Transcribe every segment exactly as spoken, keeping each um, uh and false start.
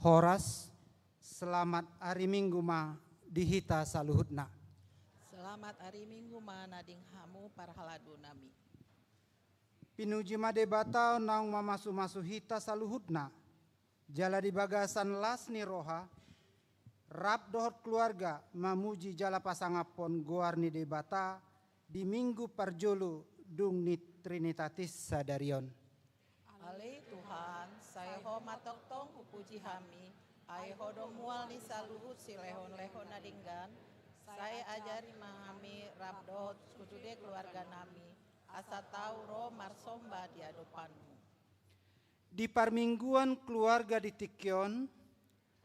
Horas, selamat ari Minggu ma di hita saluhutna. Selamat ari Minggu ma na denggan hamu parhalado nami. Pinuji ma Debata naung mamasu-masu hita saluhutna. Jala di bagasan las ni roha, rap dohot keluarga mamuji jala pasangaphon goar ni Debata di Minggu parjolo dung ni Trinitatis sadari on. Ale Tuhan, sai Ho ma tongtong hupuji hami, ai Ho do mual ni saluhut silehon-lehon na denggan, sai ajari ma hami rap dohot sude keluarga nami, asa tau ro marsomba di adopanmu. Di parmingguan keluarga di tingki on,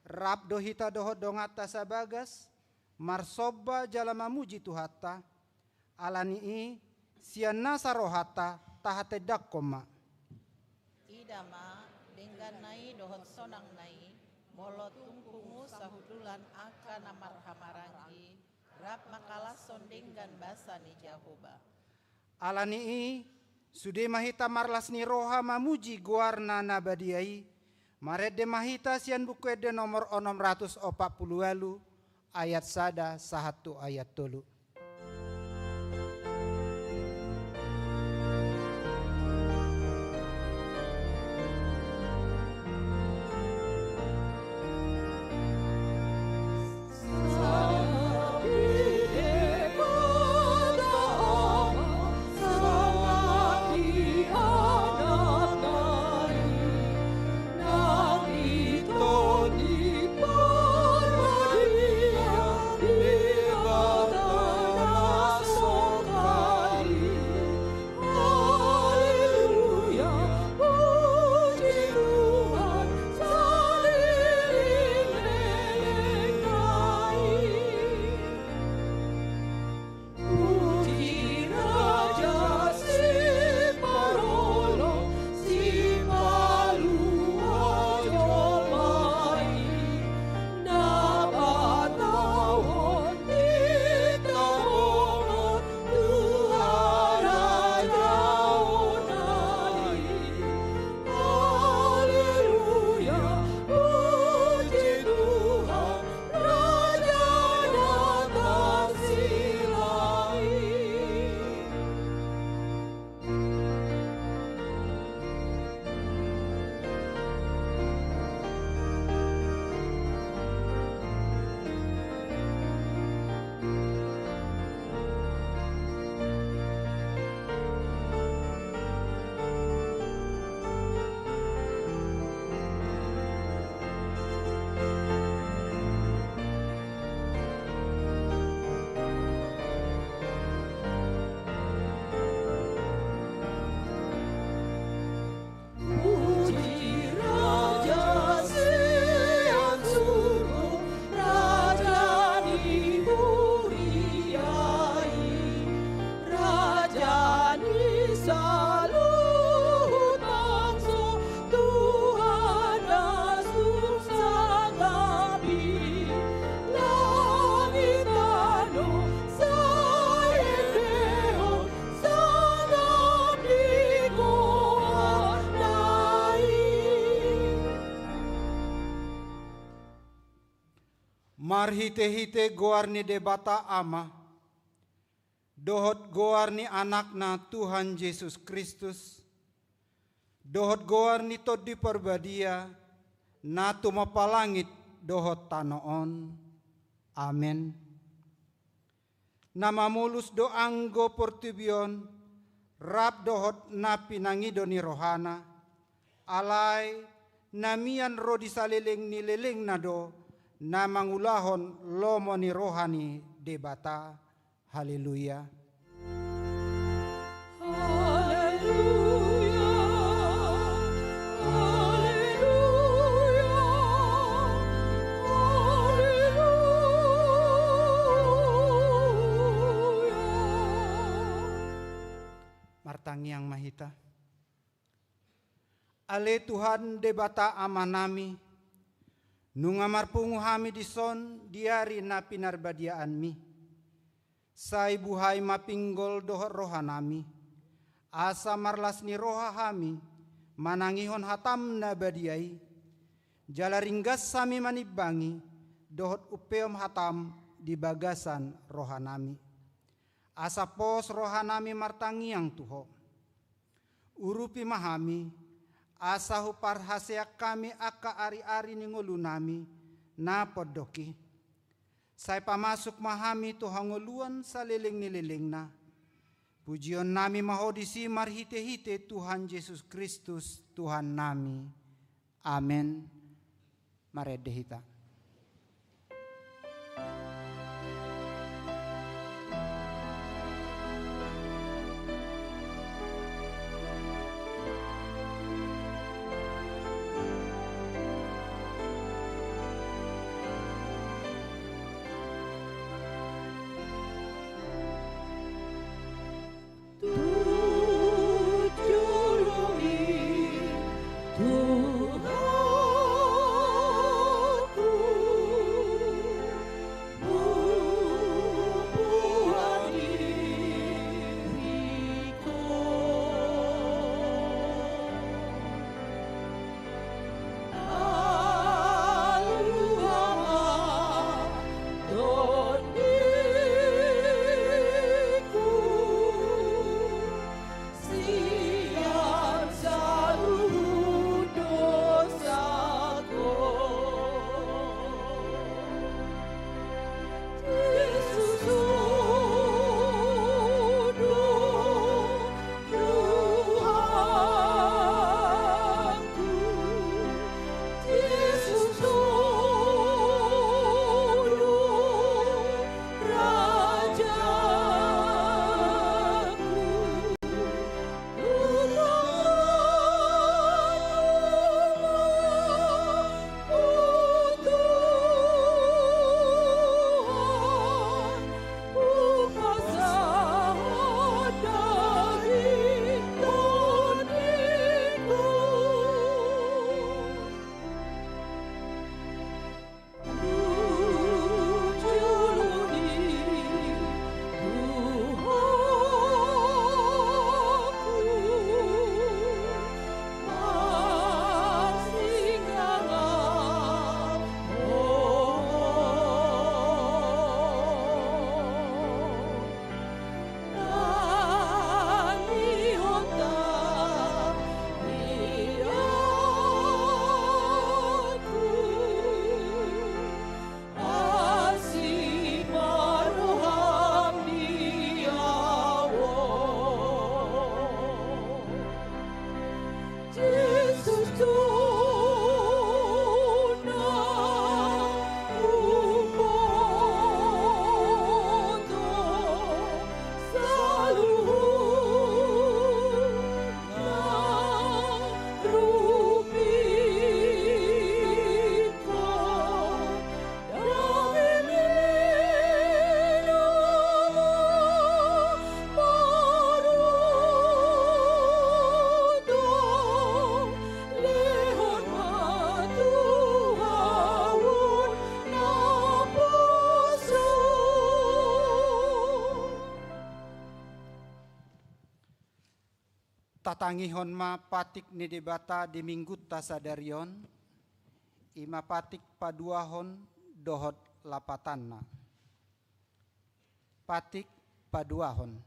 rap do hita dohot donganta sabagas, marsomba jala mamuji Tuhanta, ala ni i, sian nasa rohanta tahatendangkon ma. Ida ma, dengganna i dohot sonangna i, molo tung pungu sahundulan angka na marhahamaranggi, rap mangkalashon denggan basa ni Jahowa. Ala ni i, sude ma hita marlas ni roha mamuji goarna na badia i, marende ma hita sian Buku Ende nomor onom ratus opat pulu ualu, ayat sada sahat tu ayat tolu. Marhite-hite goar ni Debata Ama, dohot goar ni Anakna Tuhan Jesus Kristus, dohot goar ni Tondi Parbadia, na tumompa langit dohot tano on. Amen. Na mamolus do anggo portibi on, rap dohot na pinangido ni rohana, alai na mian ro di saleleng ni lelengna do, na mangulahon lomo ni roha ni Debata. Haleluya. Haleluya, haleluya, haleluya. Martangiang ma hita. Ale Tuhan Debata Amanami, nunga marpungu hami dison di ari na pinarbadiaanMi. Sai buhai ma pinggol dohot rohanami, asa marlas ni roha hami manangihon hataM na badia i, Jala ringgas hami manimbangi dohot umpeop hataM di bagasan rohanami, asa pos rohanami martangiang tu Ho. Urupi ma hami, asa huparhaseang hami angka ari-ari ni ngolunami na pondok i. Sai pamasuk ma hami tu hangoluan saleleng ni lelengna. Pujionnami ma Ho disi marhite-hite Tuhan Jesus Kristus, Tuhannami. Amen. Marende hita. Tatangihon ma patik ni Debata di Minggunta sadari on, i ma patik paduahon dohot lapatanna. Patik paduahon.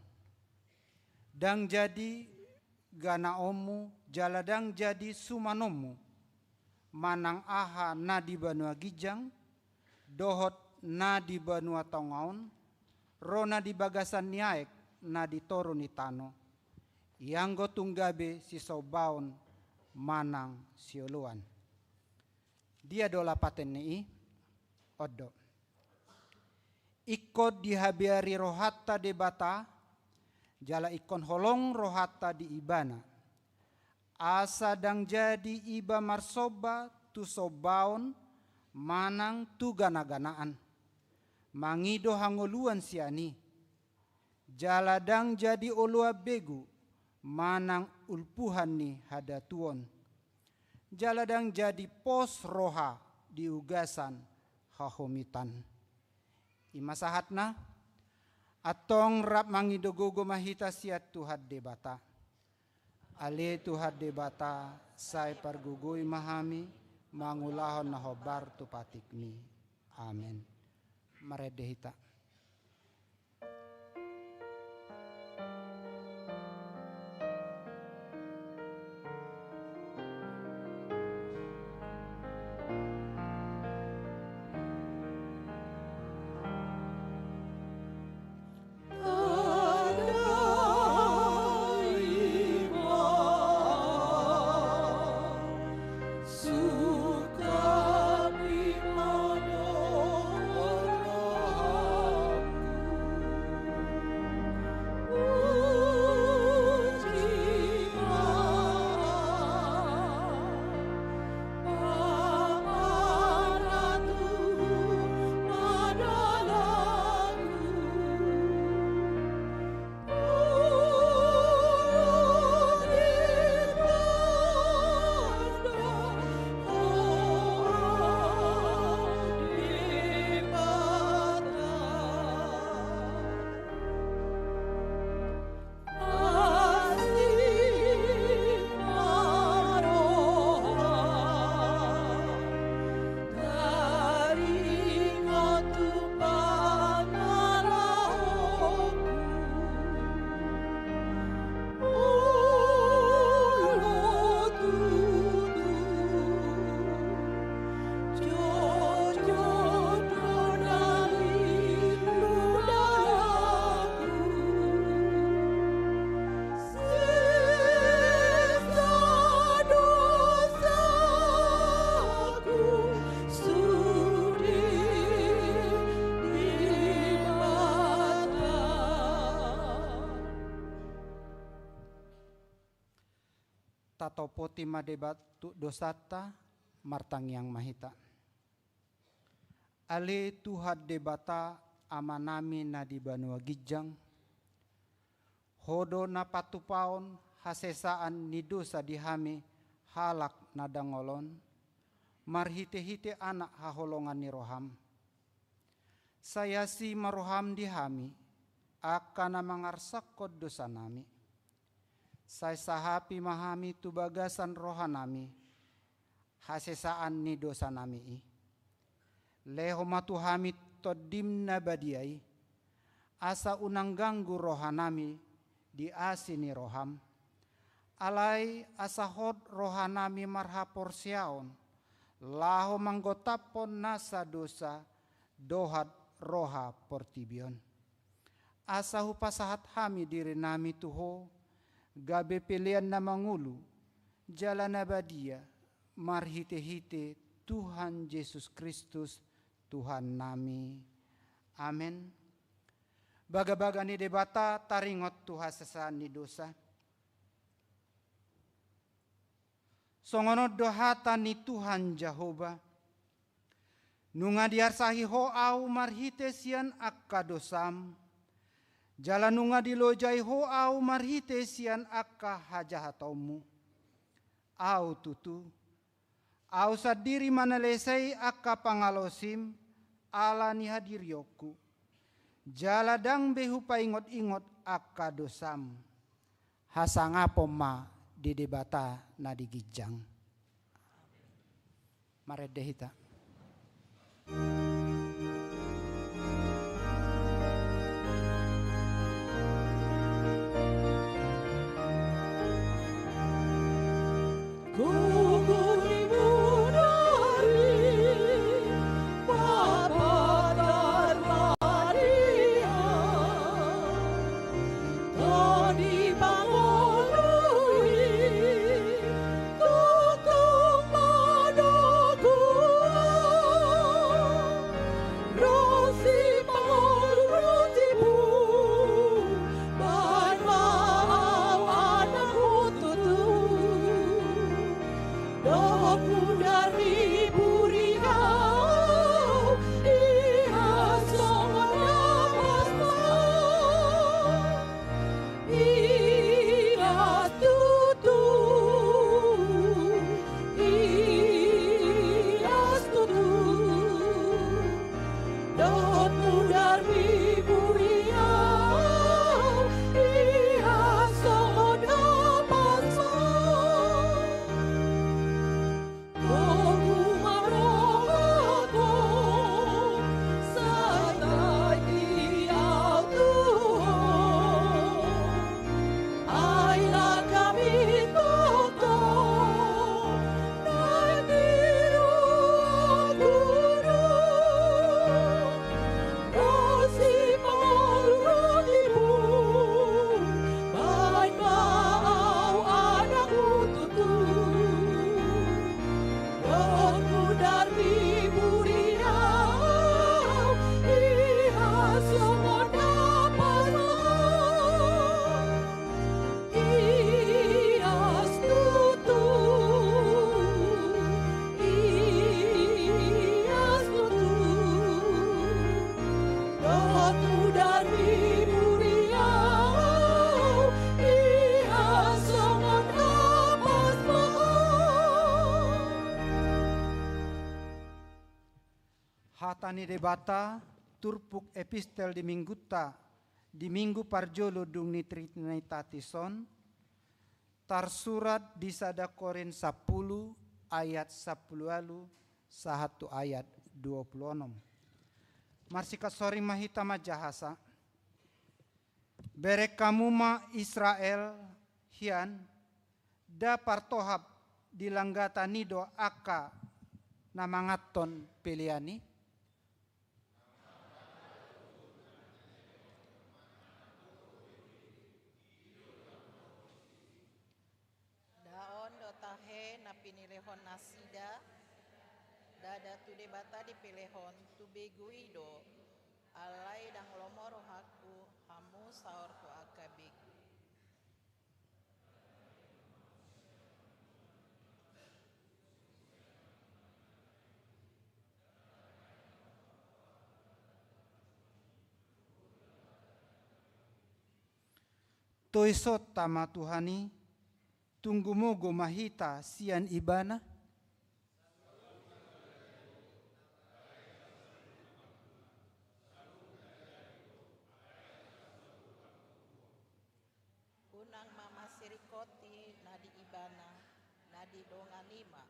Ndang jadi ganaonmu jala ndang jadi sumanonmu, manang aha na di banua ginjang, dohot na di banua tonga on, ro na di bagasan ni aek na di toru ni tano, ianggo tung gabe sisombaon manang sioloan. Dia do lapatanna i? On do. Ingkon dihabeari rohanta Debata, jala ingkon holong rohanta di Ibana. Asa ndang jadi iba marsomba tu sombaon manang tu ganaganaan, mangido hangoluan sian i. Jala ndang jadi oloan begu manang ulpuhan ni hadatuon. Jala ndang jadi pos roha di ugasan hahomitan. I ma sahatna. Antong rap mangido gogo ma hita sian Tuhan Debata. Ale Tuhan Debata, sai pargogoi ma hami, mangulahon na hombar tu patikmi. Amen. Marende hita. Tatopoti ma Debata tu dosanta, martangiang ma hita. Ale Tuhan Debata, Amanami na di banua ginjang, Ho do na patupaon hasesaan ni dosa di hami halak na dangol on, marhitehite Anak haholongan ni roham. Sai asi ma roham di hami, angka na mangarsangkon dosanami. Sai sahapi ma hami tu bagasan rohanami hasesaan ni dosanami i. Lehon ma tu hami Tondim na badia i, asa unang ganggu rohanami di asi ni roham. Alai asa hot rohanami marhaporseaon, laho manggotaphon nasa dosa dohot roha portibi on. Asa hupasahat hami dirinami tu Ho, gabe pelean na mangolu, jala na badia, marhitehite Tuhan Jesus Kristus, Tuhannami. Amen. Bagabaga ni Debata taringot tu hasesaan ni dosa. Songon on do hata ni Tuhan Jahowa: Nunga diarsahi Ho ahu marhite sian angka dosam, jala nunga dilojai Ho ahu marhite sian angka hajahatonmu. Ahu tutu, ahu sandiri manalesei angka pangalaosim ala ni hadirionku, jala ndang be hupaingotingot angka dosam. Hasangapon ma di Debata na di ginjang. Marende hita. Ni Debata, turpuk epistel di minggunta, di minggu parjolo dung ni Trinitatis on, tarsurat di sada Korint sampulu ayat sampulu ualu sahat tu ayat dua pulu onom. Marsikat soring ma hita manjahasa. Bereng hamu ma Israel, hian, nda partohap di langgatan i do angka na manganhon pelean i? Nda on do tahe na pinilehon nasida, ndada tu Debata dipelehon, tu begu i do. Alai ndang lomo rohangku, hamu saor tu angka begu. Toisonta ma Tuhan i, tung gumogo ma hita sian Ibana. Unang ma masirikoti na di Ibana, na di dongan i ma.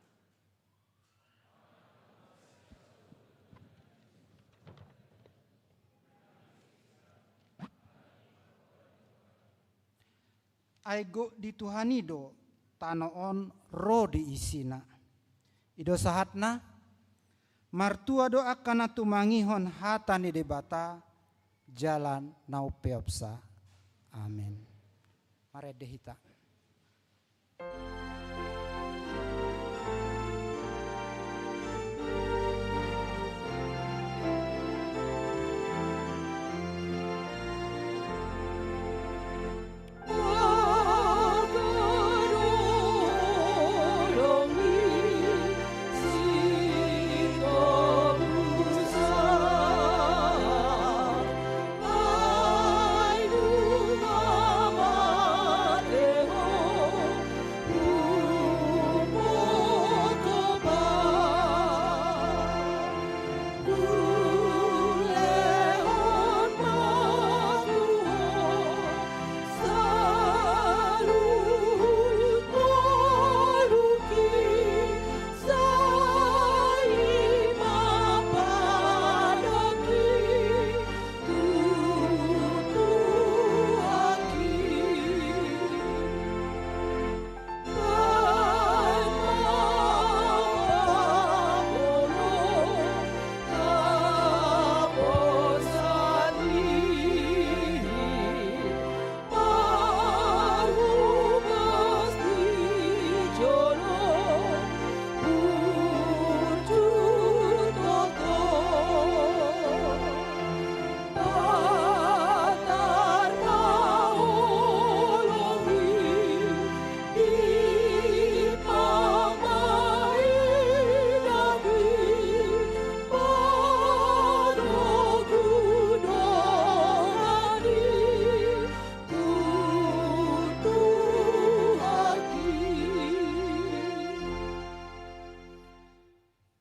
Ai gok di Tuhan i do tano on ro di isina. I do sahatna. Martua do angka na tumangihon hata ni Debata jala na umpeopsa. Amen. Marende hita.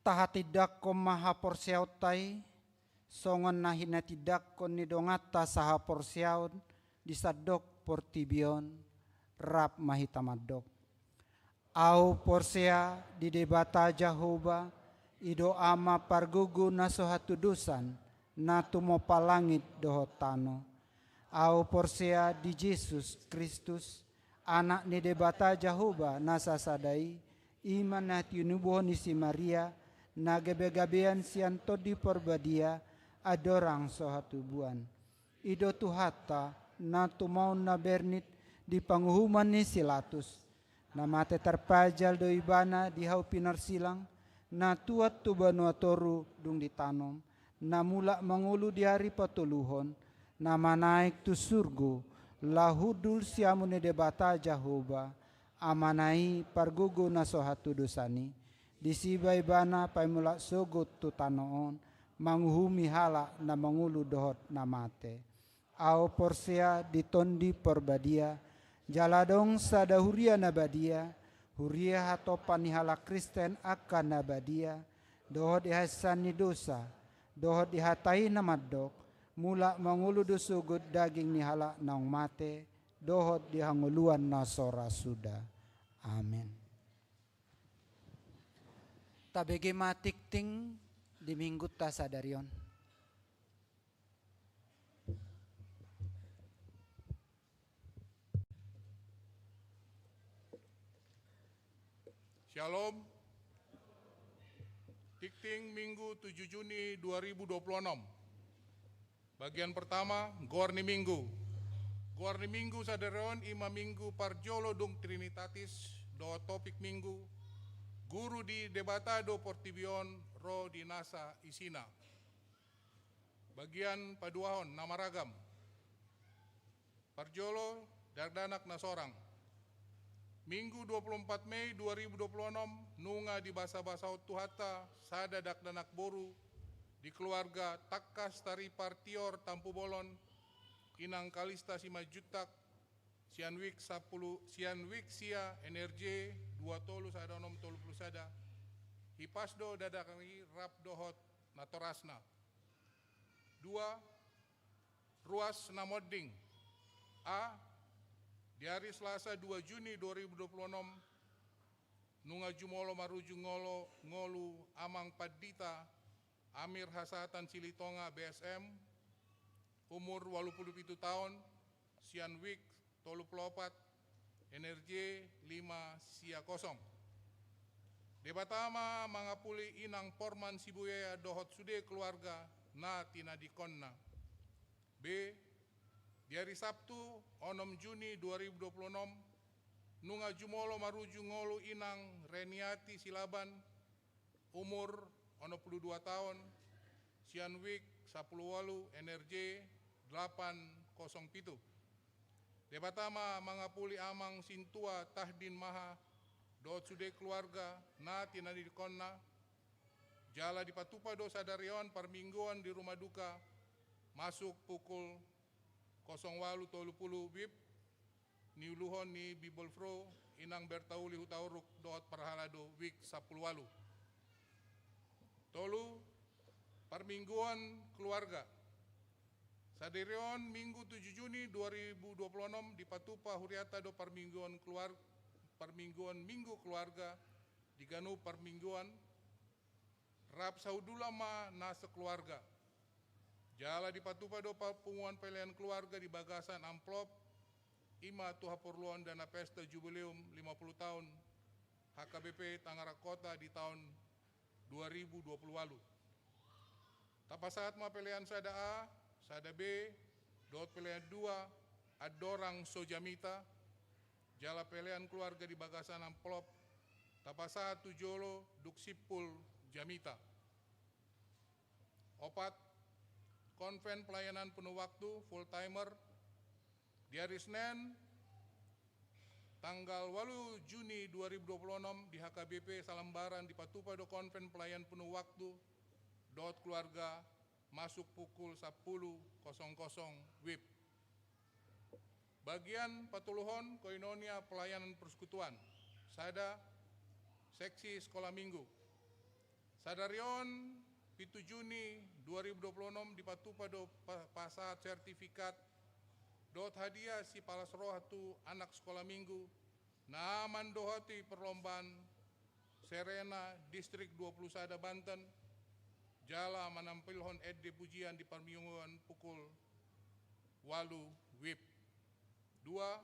Tahatindangkon ma haporseaonta i, songon na hinatindangkon ni donganta sahaporseaon di sandok portibi on. Rap ma hita mandok. Ahu porsea di Debata Jahowa, i do Ama pargogo na so hatudosan, na tumompa langit dohot tano. Ahu porsea di Jesus Kristus, Anak ni Debata Jahowa na sasada i, i ma na tinubuhon ni si Maria, na gabegabean sian Tondi Porbadia, andorang so hatubuan. I do Tuhanta, na tumaon na bernit di panguhuman ni si Latus. Na mate tarpajal do Ibana di hau pinarsilang, na tuat tu banua toru dung ditanom, na mulak mangolu di ari patoluhon, na manaek tu surgo, laho hundul siamun ni Debata Jahowa, Amana i pargogo na so hatudosan i. Disi ma Ibana paimulak sogot tu tano on, manguhumi halak na mangolu dohot na mate. Ahu porsea di Tondi Porbadia, jala adong sada huria na badia, huria hatompa ni halak Kristen angka na badia, dohot di hahisahan ni dosa, dohot di hata i na mandok, mulak mangolu do sogot daging ni halak naung mate, dohot di hangoluan na so ra suda. Amen. Tabege ma tingting di minggunta sadari on. Shalom. Tingting Minggu tujuh Juni dua ribu dua puluh enam. Bagian pertama, goar ni Minggu. Goar ni Minggu sadari on i ma Minggu parjolo dung Trinitatis, dohot topik Minggu, Guru di Debata do portibi on ro di nasa isina. Bagian paduahon na maragam. Parjolo, dakdanak na sorang. Minggu dua puluh empat Mei dua ribu dua puluh enam, nunga dibasabasahon Tuhanta sada dakdanak boru di keluarga Tangkas Taripar Tior Tampubolon, Inang Kalista Simanjuntak, sian wijk sapuluh, sian wijk sia N R J dua tolu sada onom tolu pulu sada. Hipas do dakdanak i rap dohot natorasna. Dua, ruas na monding. A, di ari Selasa dua Juni dua ribu dua puluh enam, nunga jumolo marujung ngolo, ngolu Amang Pandita Amir Hasan Silitonga, B S M, umur walu pulu pitu taon, sian wijk tolu pulu opat, N R J lima sia kosong. Debata ma mangapuli Inang Porman Sibuea dohot sude keluarga na tinadingkonna. B, di ari Sabtu onom Juni dua ribu dua puluh enam, nunga jumolo marujung ngolu Inang Reniati Silaban, umur onom pulu dua taon, sian wijk sapuluh walu, N R J delapan kosong pitu. Debata ma mangapuli Amang Sintua Tahdin Maha dohot sude keluarga na tinadingkonna, jala dipatupa do sadari on parmingguon di rumah duka, masuk pukul kosong walu tolu pulu WIB, niuluhon ni Bibelvrouw Inang Bertauli Hutauruk dohot parhalado wijk sapuluh walu. Tolu, parmingguon keluarga. Sadari on Minggu tujuh Juni dua ribu dua puluh enam dipatupa hurianta do parmingguon keluar-, parmingguon Minggu keluarga di ganup parmingguon, rap sahundulan ma na sekeluarga. Jala dipatupa do parpunguan pelean keluarga di bagasan amplop, i ma tu haporluan dana pesta jubileum lima puluh taon H K B P Tangerang Kota di taon dua ribu dua puluh walu. Tapasahat ma pelean sada A, sada B, dohot pelean dua, andorang so jamita, jala pelean keluarga di bagasan amplop, tapasahat tu jolo dung simpul jamita. Opat, konven pelayanan penuh waktu, full timer, di ari Senen, tanggal walu Juni dua ribu dua puluh enam di H K B P Salambaran dipatupa do konven pelayan penuh waktu dohot keluarga masuk pukul sapuluh kosong kosong WIB. Bagian patoluhon, koinonia pelayanan persekutuan. Sada, seksi sekolah minggu. Sadari on, pitu Juni dua ribu dua puluh enam, dipatupa do pa-, pasahat sertifikat dohot hadiah sipalas roha tu anak sekolah minggu na mandohoti perlombaan Serena Distrik dua puluh sada Banten, jala manampilhon ende pujian di parmingguon pukul walu WIB. Dua,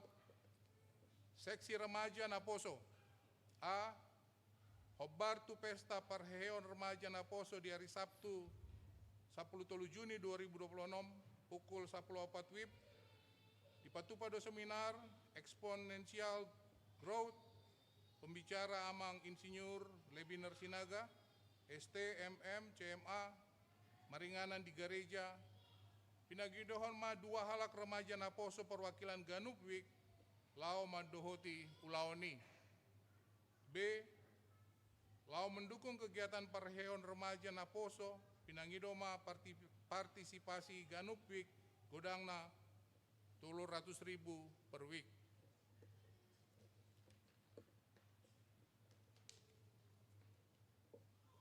seksi remaja naposo. A, hombar tu pesta parheheon remaja naposo di ari Sabtu, sapuluh tolu Juni dua ribu dua puluh enam, pukul sapuluh opat WIB, dipatupa do seminar Exponential Growth, pembicara Amang Insinyur Lebiner Sinaga, S T, M M, C M A, maringanan di gareja. Pinangidohon ma dua halak remaja naposo perwakilan ganup WIB laho mandohoti ulaon i. B, laho mendukung kegiatan parheheon remaja naposo, pinangido ma parti-, partisipasi ganup WIB godangna tolu ratus ribu per WIB.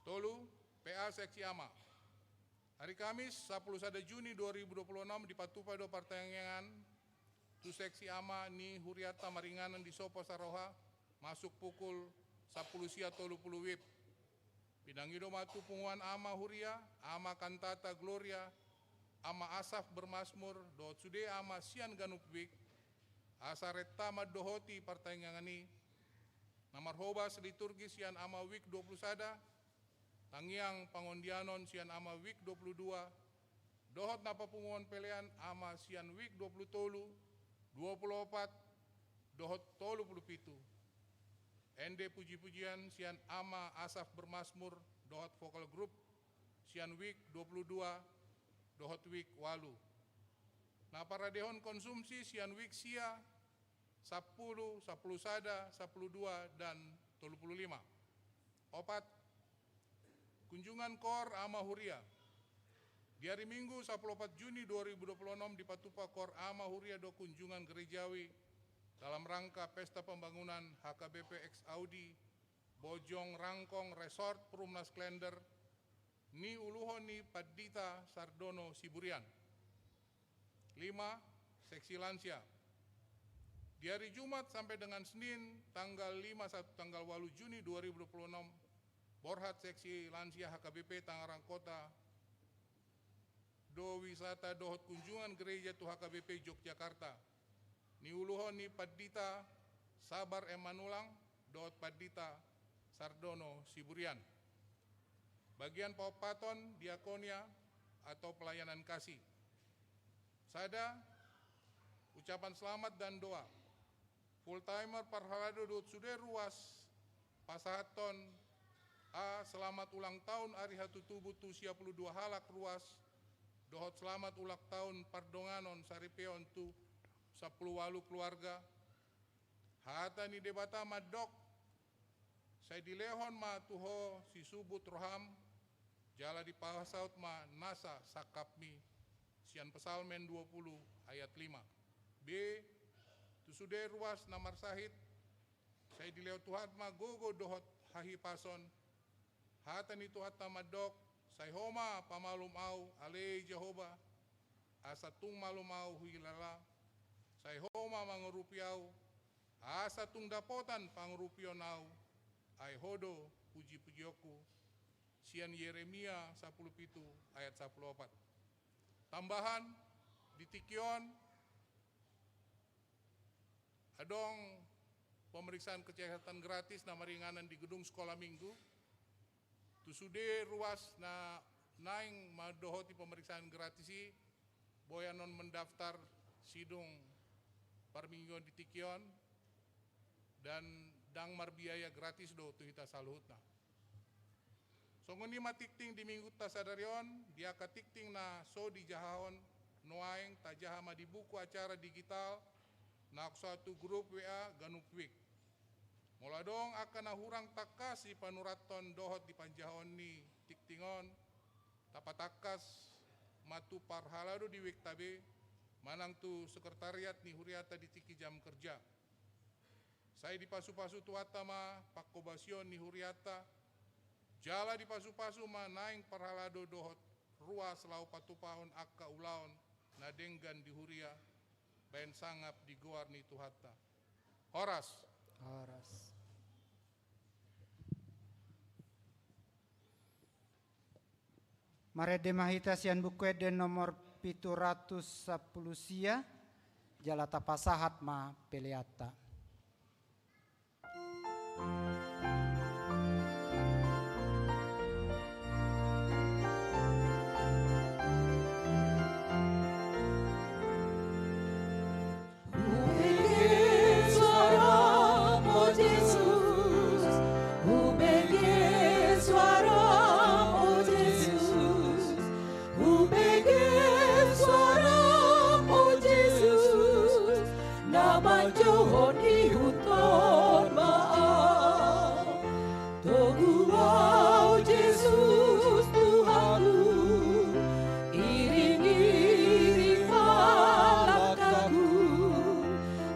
Tolu, P A seksi ama. Hari Kamis, sampulu sada Juni dua ribu dua puluh enam, dipatupa do partangiangan tu seksi ama ni huriata maringanan di Sopo Saroha, masuk pukul sampulu sia tolu pulu WIB. Pinangido ma tu punguan ama huria, ama kantata Gloria, ama Asaf bermasmur, dohot sude ama sian ganup WIB, asa renta mandohoti partangiangan i, na marhobas liturgi sian ama WIB dua pulu sada, tangiang pangondianon sian ama WIB dua pulu dua, dohot na papunguhon pelean ama sian WIB dua pulu tolu, dua pulu opat, dohot tolu pulu pitu. Ende puji-pujian sian ama Asaf bermasmur, dohot vokal grup sian WIB dua pulu dua, dohot WIB ualu. Na paradehon konsumsi sian WIB sia, sampulu, sampulu sada, sampulu dua, dan tolu pulu lima. Opat, kunjungan koor ama huria. Di hari Minggu, sampulu opat Juni dua ribu dua puluh enam, dipatupa koor ama huria do kunjungan gerejawi dalam rangka pesta pembangunan HKBP Ex Audi Bojong Rangkong Resort Perumnas Klender, niuluhon ni Pandita Sardono Siburian. Lima, seksi lansia. Di hari Jumat sampai dengan Senin, tanggal lima sampai tanggal ualu Juni dua ribu dua puluh enam, borhat seksi lansia HKBP Tangerang Kota do wisata dohot kunjungan gereja tu HKBP Yogyakarta, niuluhon ni Pandita Sabar M Manullang dohot Pandita Sardono Siburian. Bagian paopathon, diakonia atau pelayanan kasih. Sada, ucapan selamat dan doa. Full timer parhalado dohot sude ruas pasahathon, a, selamat ulang tahun ari hatutubu tu sia pulu dua halak ruas, dohot selamat ulang tahun pardonganon saripeon tu sampulu ualu keluarga. Hata ni Debata mandok, sai dilehon ma tu ho sisubut roham, jala dipasaut ma nasa sangkapmi, sian Psalmen dua pulu ayat lima. B, tu sude ruas na marsahit, sai dilehon Tuhan ma gogo dohot hahipason. Hata ni Tuhanta mandok, sai ho ma pamalum ahu, ale Jahowa, asa tung malum ahu huhilala. Sai ho ma mangurupi ahu, asa tung dapotan pangurupion ahu, ai ho do puji-pujionku. Sian Yeremia sampulu pitu ayat sampulu opat. Tambahan, di tingki on adong pemeriksaan kesehatan gratis na maringanan di gedung Sekolah Minggu. Tu sude ruas na naeng mandohoti pemeriksaan gratis i, boi annon mendaftar sidung parmingguon di tingki on, dan ndang marbiaya, gratis do tu hita saluhutna. Songon i ma tingting di minggunta sadari on, di angka tingting na so dijahahon nuaeng, tajaha ma di buku acara digital na so tu grup WA ganup WIB. Molo adong angka na hurang tangkas dipanurathon dohot dipanjahahon ni tingting on, tapatangkas ma tu parhalado di WIB-ta be, manang tu sekretariat ni huriata di tingki jam kerja. Sai dipasu-pasu Tuhanta ma pangkobasion ni hurianta, jala dipasu-pasu ma naeng parhalado dohot ruas laho patupahon angka ulaon na denggan di huria, baen sangap di goar ni Tuhanta. Horas. Horas. Marende ma hita sian Buku Ende nomor pitu ratus sampulu sia, jala tapasahat ma peleanta. Hubege suaram, o Jesus, hubege suaram, o Jesus, hubege suaram, o Jesus, na manjouhon ihuthon ma au. Togu au Jesus Tuhanku, iring-iring ma langkahku,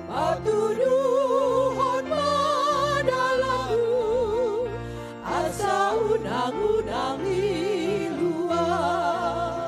patuduhon ma dalanku, asa unang-unang i luat.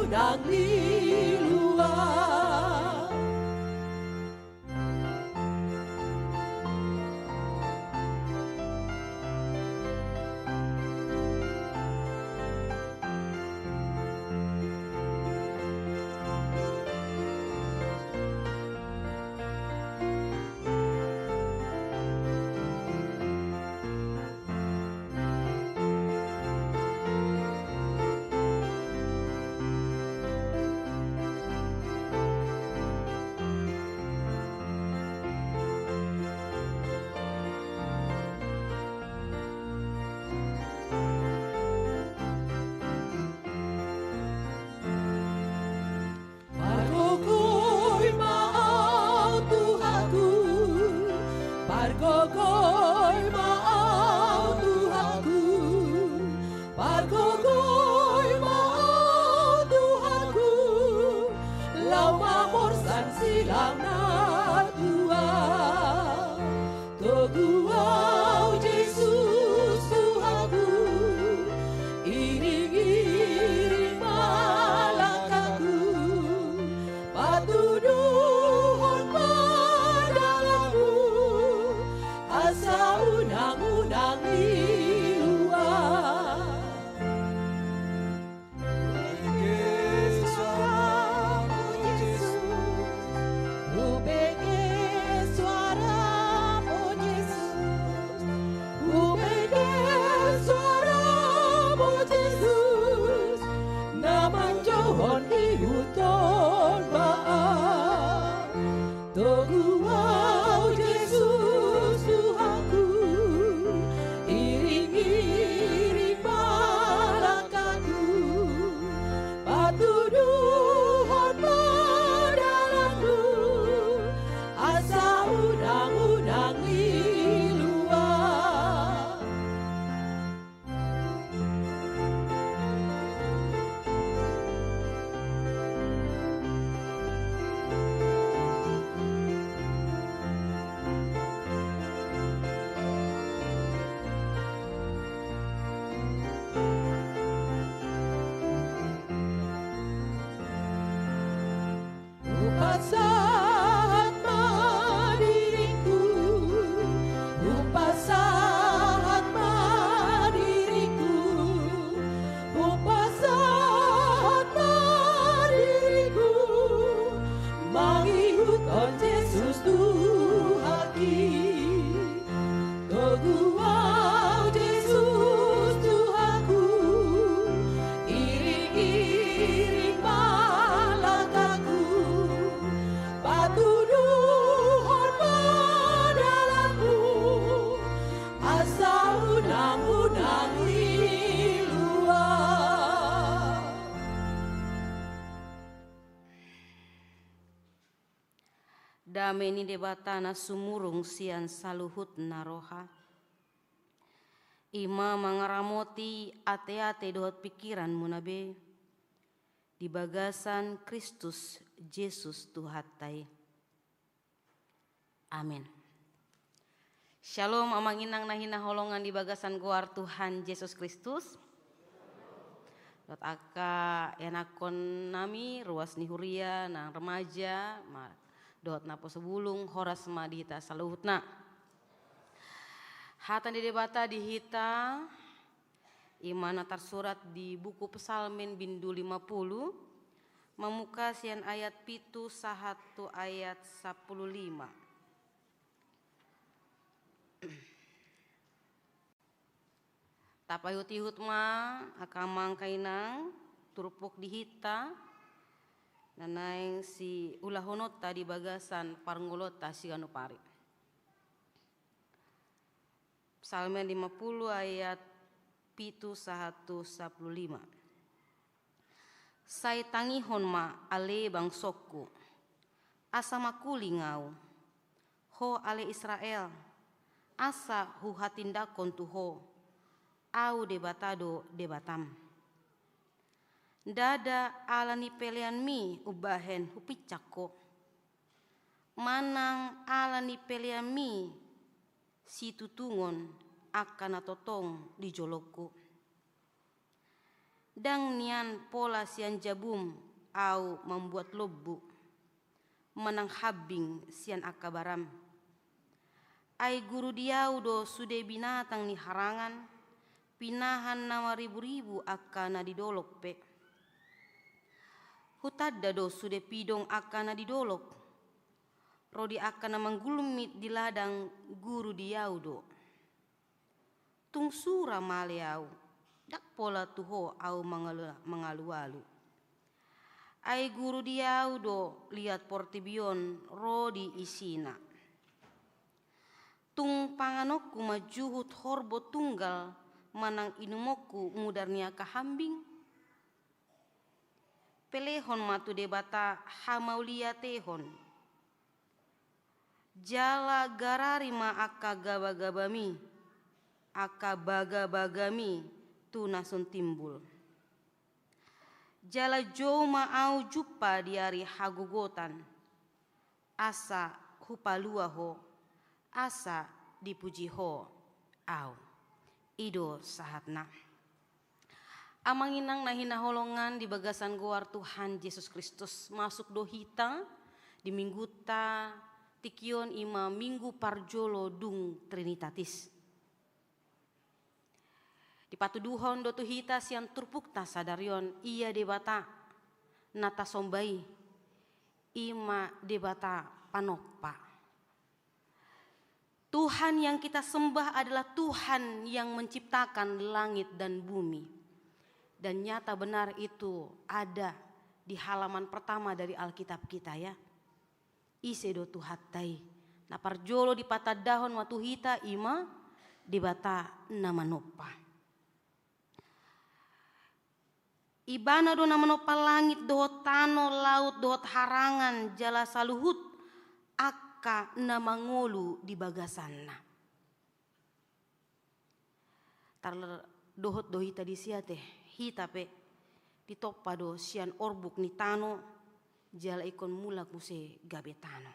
Nang liluan. Pargogoi ma Au, Tuhanku, pargogoi ma Au, Tuhanku, pargogoi ma Au, Tuhanku, laho mamorsan silang na tua. Togu Au, Jesus Tuhanku, iring-iring ma langkangku, patuduhon ma dalanku, asa unang-unang liluan. Hubege suaramu, Jesus. Hubege suaramu, Jesus. Hubege suaramu, Jesus. Na manjouhon ihuthon ma Au. Togu Au, Jesus Tuhanku, iring-iring ma langkangku, patuduhon ma dalanku, asa unang-unang liluan. Hupasahat ma diringku, hupasahat ma diringku, hupasahat ma diringku, mangihuthon Jesus Tuhanki. Togu Au, Jesus Tuhanku, iring-iring ma langkangku, patuduhon ma dalanku, asa unang-unang liluan. Dame ni Debata na sumurung sian saluhutna roha, i ma mangaramoti ateate dohot pingkiranmuna be di bagasan Kristus Jesus Tuhanta i. Amen. Syalom, amang inang na hinaholongan di bagasan goar Tuhan Jesus Kristus. Dohot angka ianakhon nami, ruas ni huria, nang remaja, ma-, dohot naposo bulung, horas ma di hita saluhutna. Hata ni Debata di hita, i ma na tarsurat di buku Psalmen bindu lima pulu, mamungka sian ayat pitu sahat tu ayat sampulu lima. Tapaihut-ihut ma angka amang angka inang, turpuk di hita, na naeng siulahononta di bagasan parngoluonta siganup ari. Psalmen lima pulu ayat pitu sahat tu sampulu lima. Sai tangihon ma ale bangsongku, asa mangkuling ahu, ho ale Israel, asa huhatindanghon tu ho, ahu Debata do Debatam. Ndada ala ni peleanmi umbahen hupinsang ho, manang ala ni peleanmi situtungon angka na tongtong di jolongku. Ndang nian pola sian jabum ahu mambuat lombu, manang hambing sian angka baram. Ai guru di ahu do sude binatang ni harangan, pinahan na mariburibu angka na di dolok pe. Hutanda do sude pidong angka na di dolok, ro di angka na manggulmit di ladang guru di ahu do. Tung sura male ahu, ndang pola tu ho ahu mangalu-, mangalualu. Ai guru di ahu do liat portibi on ro di isina. Tung panganonku ma juhut horbo tunggal manang inumonku mudar ni angka hambing? Pelehon ma tu Debata hamauliatehon. Jala garari ma angka gabagabami, angka bagabagami tu na sun timbul. Jala jou ma ahu jumpa di ari hagogotan, asa hupalua ho, asa dipuji ho ahu. I do sahatna. Amang inang na hinaholongan di bagasan goar Tuhan Jesus Kristus, masuk do hita di mingguta tingki on, i ma minggu parjolo dung Trinitatis. Dipatuduhon do tu hita sian turpukta sadari on, ia Debata na tasomba i, i ma Debata panompa. Tuhan yang kita sembah adalah Tuhan yang menciptakan langit dan bumi. Dan nyata benar itu ada di halaman pertama dari Alkitab kita, ya. Ise do Tuhanta i? Na parjolo dipatandahon ma tu hita, i ma Debata na manompa. Ibana do na manompa langit dohot tano, laut dohot harangan, jala saluhut angka na mangolu di bagasanna. Tar dohot do hita disi ate, hita pe ditompa do sian orbuk ni tano, jala ingkon mulak muse gabe tano.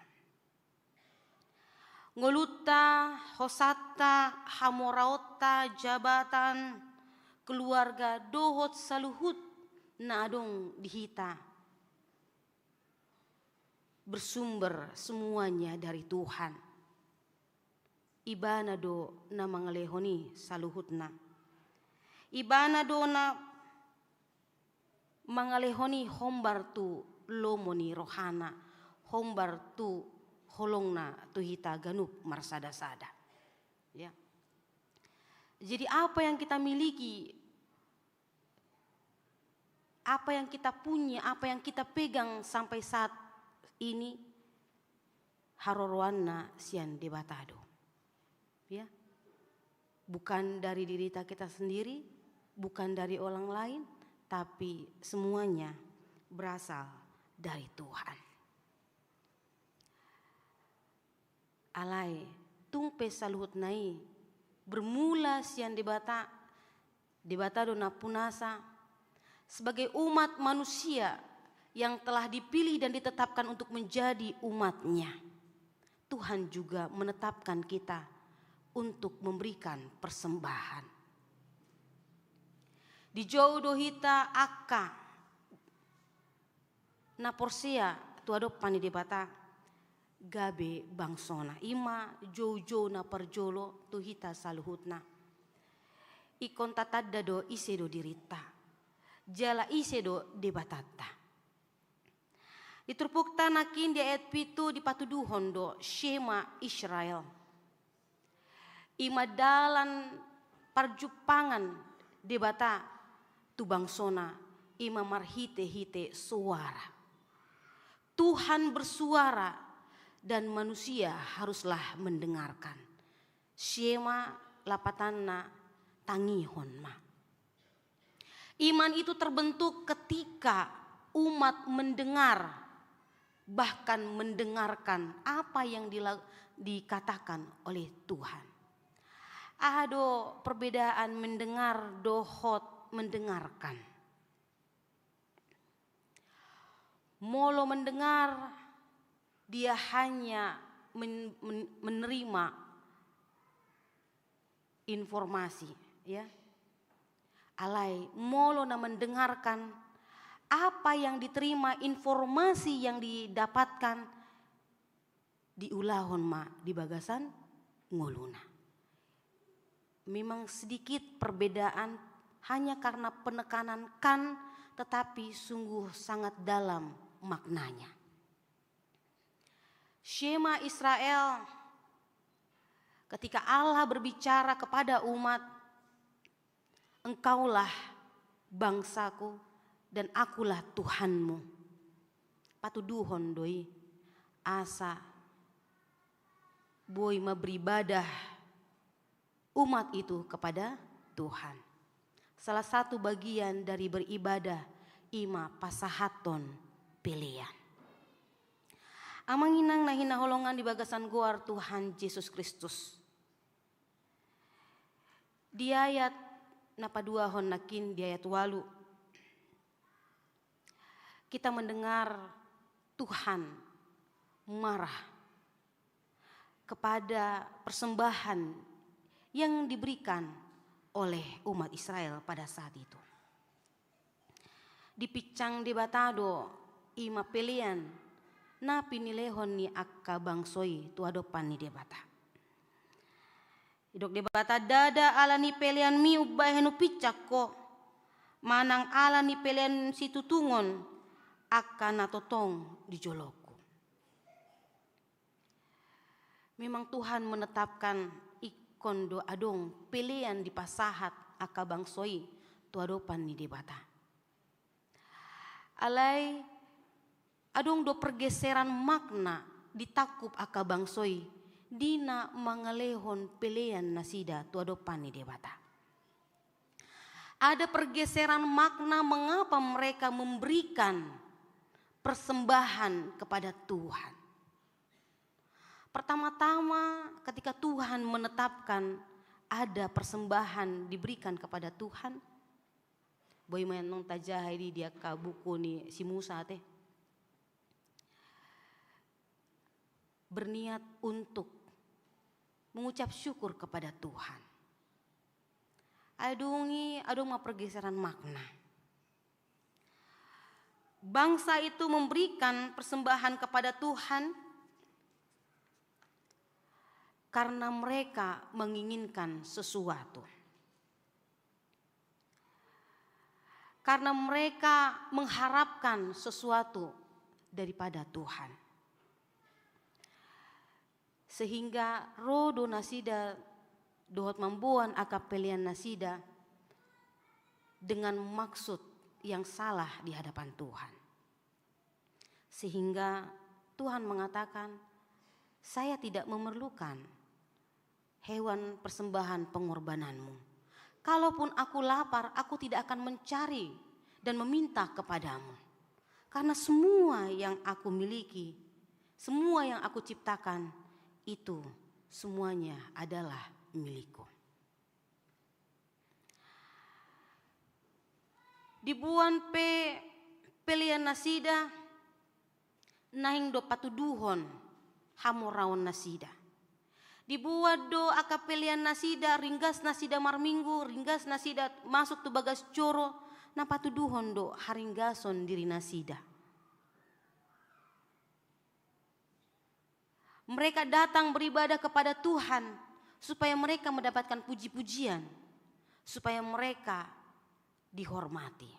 Ngolunta, hosanta, hamoraonta, jabatan, keluarga, dohot saluhut na adong di hita bersumber semuanya dari Tuhan. Ibana do na mangalehon i saluhutna. Ibana do na mangalehon i hombar tu lomo ni rohana, hombar tu holongna tu hita ganup marsada-sada. Ya. Jadi apa yang kita miliki, apa yang kita punya, apa yang kita pegang sampai saat ini, haroroanna sian Debata do. Ya. Bukan dari diri kita sendiri, bukan dari orang lain, tapi semuanya berasal dari Tuhan. Alai, tung pe saluhutna i bermula sian Debata, Debata do nampunasa, sebagai umat manusia yang telah dipilih dan ditetapkan untuk menjadi umat-Nya. Tuhan juga menetapkan kita untuk memberikan persembahan. Dijou do hita angka na porsea tu adopan ni Debata gabe bangsona. I ma joujou na parjolo tu hita saluhutna. Ingkon tatanda do ise do dirinta, jala ise do Debatanta. Di turpukta nangkin di ayat pitu dipatuduhon do Shema Israel. I ma dalan parjumpangan Debata tu bangsona, i ma marhite-hite soara. Tuhan bersuara dan manusia haruslah mendengarkan. Shema lapatanna tangihon ma. Iman itu terbentuk ketika umat mendengar, bahkan mendengarkan apa yang dila-, dikatakan oleh Tuhan. Aha do perbedaan mendengar dohot mendengarkan? Molo mendengar, dia hanya men-, men-, menerima informasi, ya. Alai molo na mendengarkan apa yang diterima, informasi yang didapatkan, diulahon ma di bagasan ngoluna. Memang sedikit perbedaan hanya karena penekanan kan, tetapi sungguh sangat dalam maknanya. Shema Israel, ketika Allah berbicara kepada umat, "Engkaulah bangsaku dan Akulah Tuhanmu." Patuduhon do i asa boi ma beribadah umat itu kepada Tuhan. Salah satu bagian dari beribadah i ma pasahathon pelean. Amang inang na hinaholongan di bagasan goar Tuhan Jesus Kristus. Di ayat na paduahon nangkin, di ayat walu, kita mendengar Tuhan marah kepada persembahan yang diberikan oleh umat Israel pada saat itu. Dipinsang Debata do i ma pelean na pinilehon ni angka bangso i tu adopan ni Debata. Didok Debata, "Ndada ala ni peleanmi umbahen hupinsang ho, manang ala ni pelean situtungon angka na tongtong di jolongku." Memang Tuhan menetapkan ingkon do adong pelean dipasahat angka bangso i tu adopan ni Debata. Alai adong do pergeseran makna ditangkup angka bangso i di na mangalehon pelean nasida tu adopan ni Debata. Ada pergeseran makna mengapa mereka memberikan persembahan kepada Tuhan. Pertama-tama, ketika Tuhan menetapkan ada persembahan diberikan kepada Tuhan, boi ma annon tajaha i di angka buku ni si Musa ate. Berniat untuk mengucap syukur kepada Tuhan. Ai dung i adong ma pergeseran makna. Bangsa itu memberikan persembahan kepada Tuhan karena mereka menginginkan sesuatu. Karena mereka mengharapkan sesuatu daripada Tuhan. Sehingga ro do nasida dohot mamboan angka pelean nasida dengan maksud yang salah di hadapan Tuhan. Sehingga Tuhan mengatakan, "Saya tidak memerlukan hewan persembahan pengorbananmu. Kalaupun aku lapar, aku tidak akan mencari dan meminta kepadamu. Karena semua yang aku miliki, semua yang aku ciptakan, itu semuanya adalah milikku." Diboan pe pelean nasida, naeng do patuduhon hamoraon nasida. Diboan do angka pelean nasida, ringgas nasida marminggu, ringgas nasida masuk tu bagas joro, na patuduhon do haringgason diri nasida. Mereka datang beribadah kepada Tuhan supaya mereka mendapatkan puji-pujian, supaya mereka dihormati.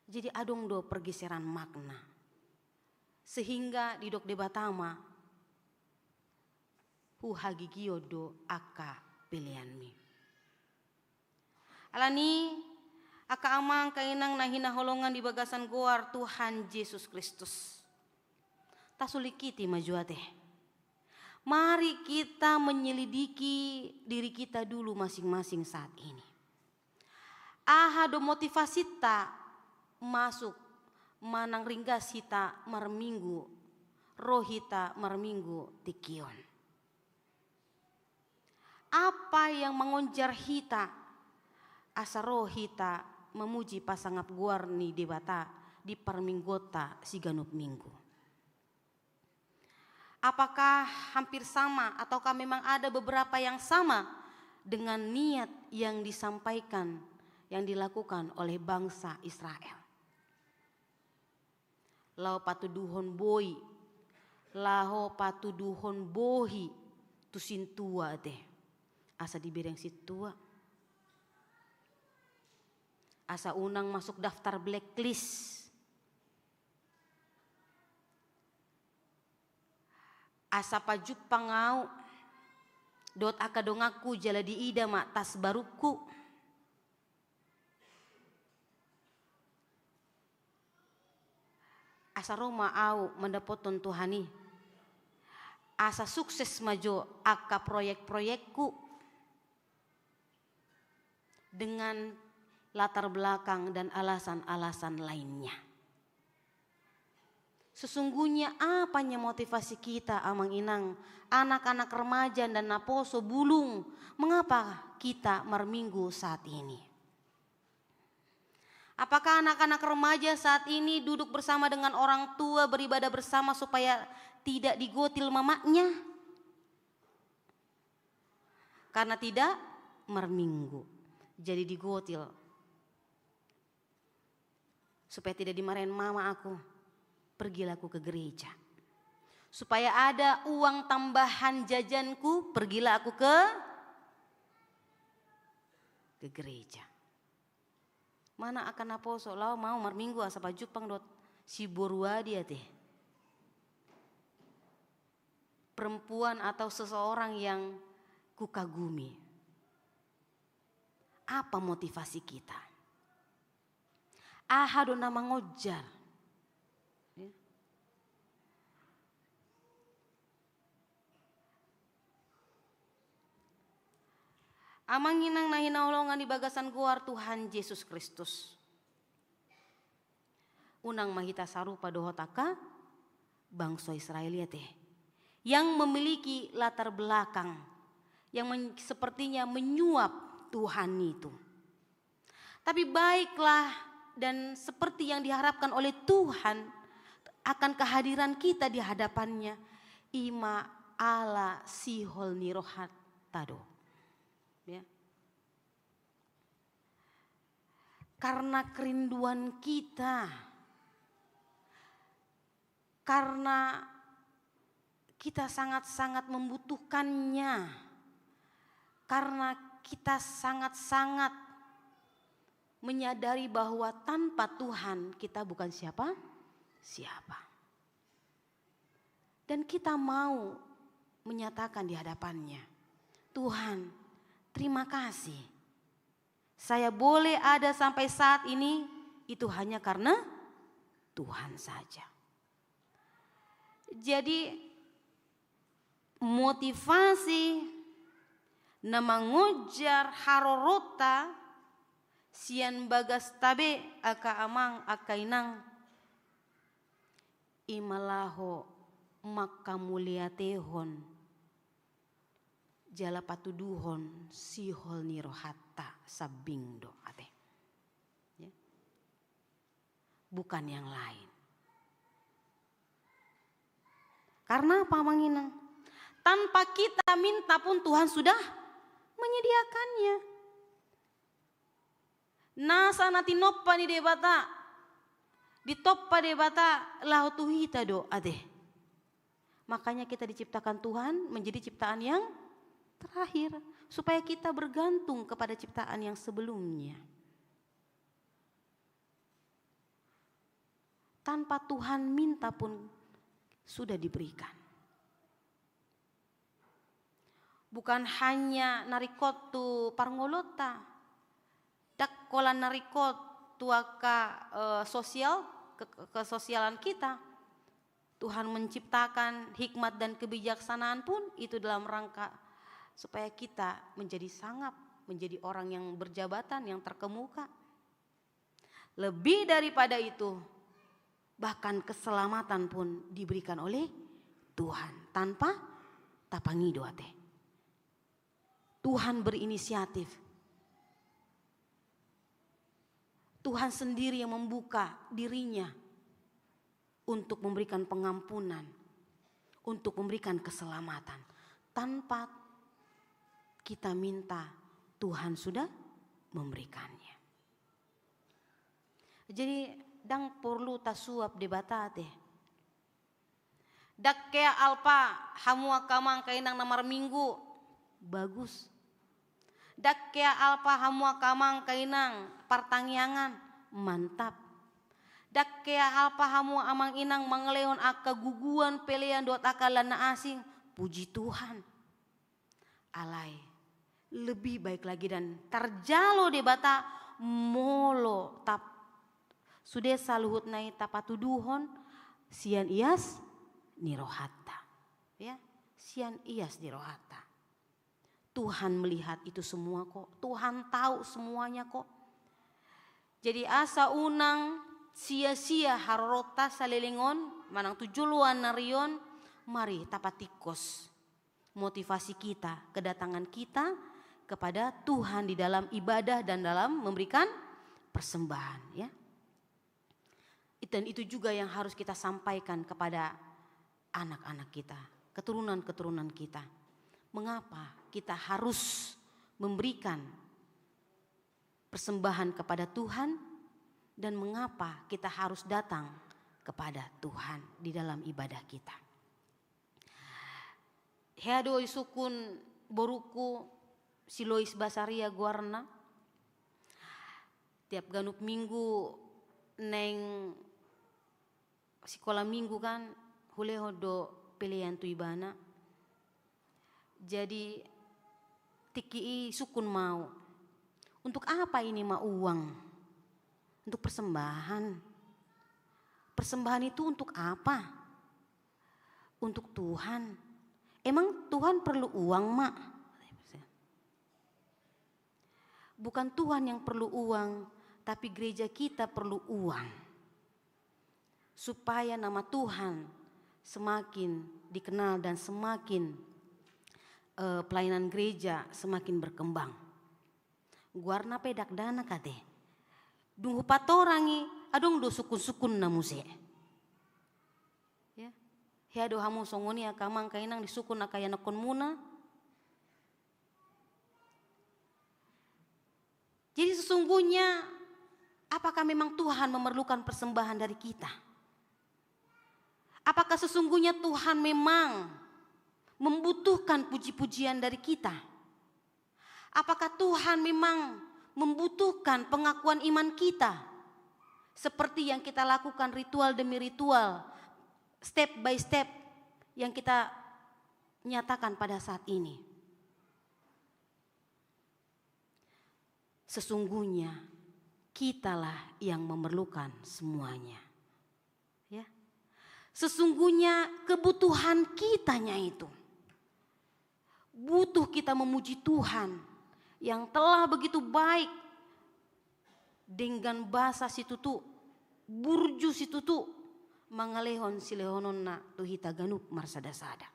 Jadi adong do pergeseran makna. Sehingga didok Debata ma, "Huhagigion do angka peleanmi." Alani, angka amang, angka inang na hinaholongan di bagasan goar Tuhan Jesus Kristus, tasulingkiti ma jo ate. Mari kita menyelidiki diri kita dulu masing-masing saat ini. Aha do motivasinta masuk manang ringgas hita marminggu, ro hita marminggu tingki on? Apa yang mangonjar hita asa ro hita mamuji pasangap goar ni Debata di parmingguonta siganup minggu? Apakah hampir sama ataukah memang ada beberapa yang sama dengan niat yang disampaikan, yang dilakukan oleh bangsa Israel. Laho patuduhon boi, laho patuduhon bohi tu sintua ate. Asa dibereng sintua. Asa unang masuk daftar blacklist. Asa pajumpang au dohot angka donganku jala diida ma tas barungku. Asa ro ma au mandapothon Tuhan i. Asa sukses ma jo angka proyek-proyekku. Dengan latar belakang dan alasan-alasan lainnya. Sesungguhnya apanya motivasi kita, Amang Inang, anak-anak remaja dan naposo bulung, mengapa kita marminggu saat ini? Apakah anak-anak remaja saat ini duduk bersama dengan orang tua, beribadah bersama supaya tidak digotil mamaknya? Karena tidak marminggu. Jadi digotil. Supaya tidak dimarahin mama aku, pergilah aku ke gereja. Supaya ada uang tambahan jajanku, pergilah aku ke, ke gereja. Mana angka naposo, laho ma au marminggu asa pajumpang dohot si boru adi ate. Perempuan atau seseorang yang kukagumi. Apa motivasi kita? Aha do na mangonjar? Ya. Amang Inang na hinaholongan di bagasan goar Tuhan Jesus Kristus. Unang ma hita sarupa dohot angka bangso Israel i ate, yang memiliki latar belakang yang men-, sepertinya menyuap Tuhan itu. Tapi baiklah dan seperti yang diharapkan oleh Tuhan akan kehadiran kita di hadapan-Nya, i ma ala sihol ni rohanta do. Ya. Karena kerinduan kita, karena kita sangat-sangat membutuhkannya, karena kita sangat-sangat menyadari bahwa tanpa Tuhan kita bukan siapa-siapa. Dan kita mau menyatakan di hadapan-Nya, "Tuhan, terima kasih. Saya boleh ada sampai saat ini, itu hanya karena Tuhan saja." Jadi, motivasi na mangonjar haroronta sian bagasta be, angka amang, angka inang, i ma laho mangkamauliatehon jala patuduhon sihol ni rohanta sambing do ate. Ya. Bukan yang lain. Karena apa, Amang Inang? Tanpa kita minta pun Tuhan sudah menyediakannya. Nasa na tinompa ni Debata, ditompa Debata laho tu hita do ate. Makanya kita diciptakan Tuhan menjadi ciptaan yang terakhir, supaya kita bergantung kepada ciptaan yang sebelumnya. Tanpa Tuhan minta pun sudah diberikan. Bukan hanya na ringkot tu parngoluonta, ndang holan na ringkot tu angka, eh, sosial, ke-, kesosialan kita. Tuhan menciptakan hikmat dan kebijaksanaan pun itu dalam rangka supaya kita menjadi sangap, menjadi orang yang berjabatan, yang terkemuka. Lebih daripada itu, bahkan keselamatan pun diberikan oleh Tuhan tanpa tapangido ate. Tuhan berinisiatif. Tuhan sendiri yang membuka diri-Nya untuk memberikan pengampunan, untuk memberikan keselamatan. Tanpa kita minta, Tuhan sudah memberikannya. Jadi, ndang porlu tasuap Debata te. Ndang hea alpa hamu angka amang inang na marminggu, bagus. Ndang hea alpa hamu angka amang inang partangiangan, mantap. Ndang hea alpa hamu amang inang mangalehon angka guguan, pelean dohot angka na asing, puji Tuhan. Alai, lebih baik lagi dan tarjalo Debata molo tap-, sude saluhutna i tapatuduhon sian ias ni rohanta. Ya, sian ias ni rohanta. Tuhan melihat itu semua kok. Tuhan tahu semuanya kok. Jadi asa unang sia-sia haroronta saleleng on, manang tu joloan ni ari on, mari tapatingkos motivasi kita, kedatangan kita kepada Tuhan di dalam ibadah dan dalam memberikan persembahan, ya. Dan itu juga yang harus kita sampaikan kepada anak-anak kita, keturunan-keturunan kita. Mengapa kita harus memberikan persembahan kepada Tuhan dan mengapa kita harus datang kepada Tuhan di dalam ibadah kita? Hea do isungkun borungku, si Lois Basaria goarna. Tiap ganup minggu naeng sikola minggu kan, hulehon do pelean tu ibana. Jadi tingki i sungkun ma au, untuk apa ini ma uang? Untuk persembahan. Persembahan itu untuk apa? Untuk Tuhan. Emang Tuhan perlu uang, Mak? Bukan Tuhan yang perlu uang, tapi gereja kita perlu uang. Supaya nama Tuhan semakin dikenal dan semakin, eh, pelayanan gereja semakin berkembang. Goarna pe dakdanak ate. Dung hupatorang i, adong do sungkun-sungkunna muse. Ya. Hea do hamu songon i angka amang, angka inang, disungkun angka ianakhonmuna. Jadi sesungguhnya, apakah memang Tuhan memerlukan persembahan dari kita? Apakah sesungguhnya Tuhan memang membutuhkan puji-pujian dari kita? Apakah Tuhan memang membutuhkan pengakuan iman kita? Seperti yang kita lakukan ritual demi ritual, step by step yang kita nyatakan pada saat ini. Sesungguhnya kitalah yang memerlukan semuanya. Ya. Sesungguhnya kebutuhan kitanya itu. Butuh kita memuji Tuhan yang telah begitu baik denggan basa situtu, burju situtu, mangalehon silehononna tu hita ganup marsada-sada.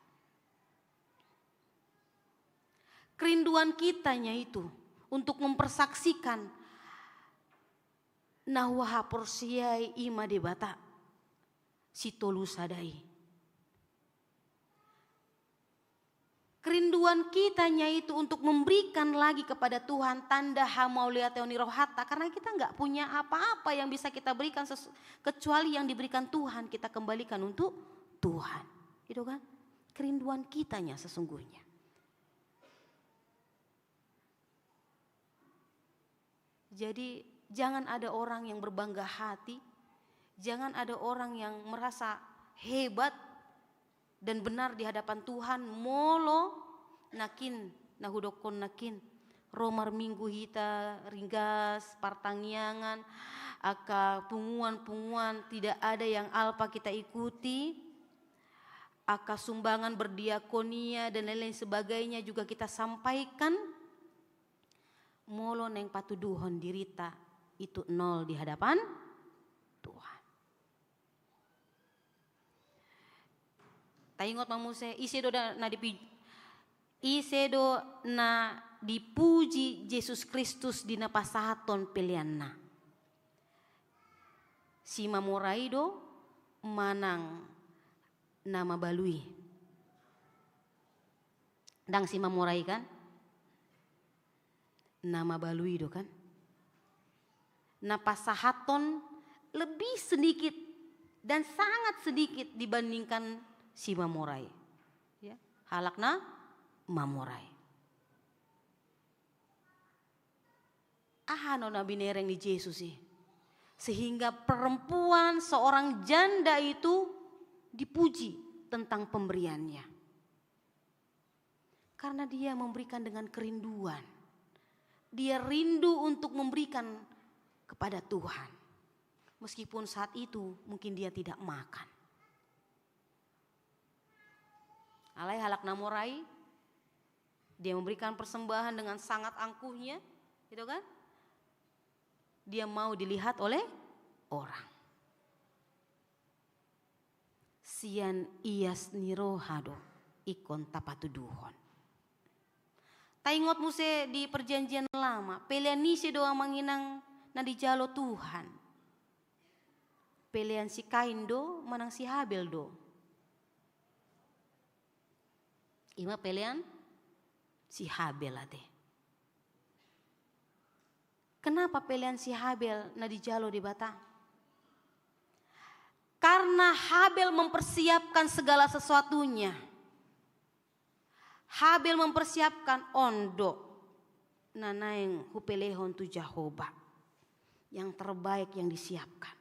Kerinduan kitanya itu untuk mempersaksikan na huhaporseai i ma Debata sitolu sada i. Kerinduan kitanya itu untuk memberikan lagi kepada Tuhan tanda hamauliateon ni rohanta, karena kita nggak punya apa-apa yang bisa kita berikan ses-, kecuali yang diberikan Tuhan, kita kembalikan untuk Tuhan. Gitu kan? Kerinduan kitanya sesungguhnya. Jadi, jangan ada orang yang berbangga hati, jangan ada orang yang merasa hebat dan benar di hadapan Tuhan, molo nangkin, na hudokkon nangkin, ro marminggu hita, ringgas, partangiangan, angka punguan-punguan tidak ada yang alpa kita ikuti, angka sumbangan berdiakonia dan lain-lain sebagainya juga kita sampaikan, molo naeng patuduhon dirita itu nol di hadapan Tuhan. Taingot ma muse, ise do da-, na dipi-, ise do na dipuji Jesus Kristus di na pasahathon peleanna? Simamora i do manang na mabalu i? Ndang Simamora i kan? Na mabalu i do kan? Na pasahathon lebih sedikit dan sangat sedikit dibandingkan si mamora i. Ya, halak na mamora i. Aha do na binereng ni Jesus i? Sehingga perempuan seorang janda itu dipuji tentang pemberiannya. Karena dia memberikan dengan kerinduan. Dia rindu untuk memberikan kepada Tuhan. Meskipun saat itu mungkin dia tidak makan. Alai halak na mora i, dia memberikan persembahan dengan sangat angkuhnya, gitu kan? Dia mau dilihat oleh orang. Sian ias ni roha do ingkon tapatuduhon. Taingot muse di Perjanjian Lama, pelean ise do, amang inang, na dijalo Tuhan? Pelean si Kain do manang si Habel do? Ima pelean si Habel ate. Kenapa pelean si Habel na dijalo Debata? Karena Habel mempersiapkan segala sesuatunya. Habel mempersiapkan, on do na naeng hupelehon tu Jahowa. Yang terbaik yang disiapkan.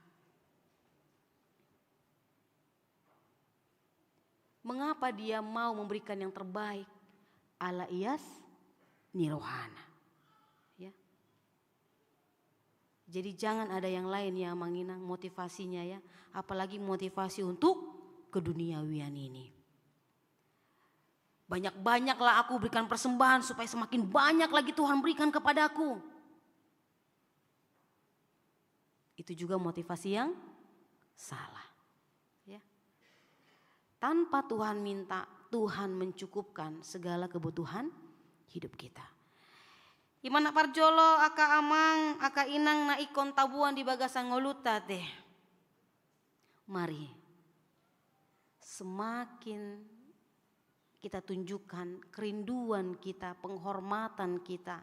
Mengapa dia mau memberikan yang terbaik? Ala ias ni rohana. Ya. Jadi jangan ada yang lain ya, amang inang, motivasinya ya. Apalagi motivasi untuk keduniawian ini. Banyak-banyaklah aku berikan persembahan supaya semakin banyak lagi Tuhan berikan kepadaku. Itu juga motivasi yang salah. Ya. Tanpa Tuhan minta, Tuhan mencukupkan segala kebutuhan hidup kita. Ima na parjolo, angka amang, angka inang na ingkon taboan di bagasan ngolunta ate. Mari, semakin kita tunjukkan kerinduan kita, penghormatan kita,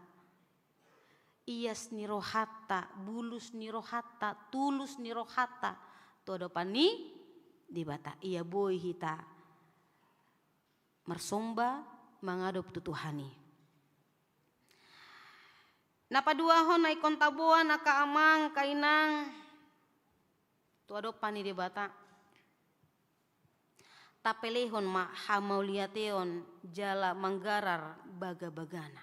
ias ni rohanta, bulus ni rohanta, tulus ni rohanta tu adopan ni Debata, ia boi hita marsomba mangadop tu Tuhan i. Na paduahon na ingkon taboan, angka amang, angka inang, tu adopan ni Debata, tapelehon ma hamauliateon jala manggarar bagabagana.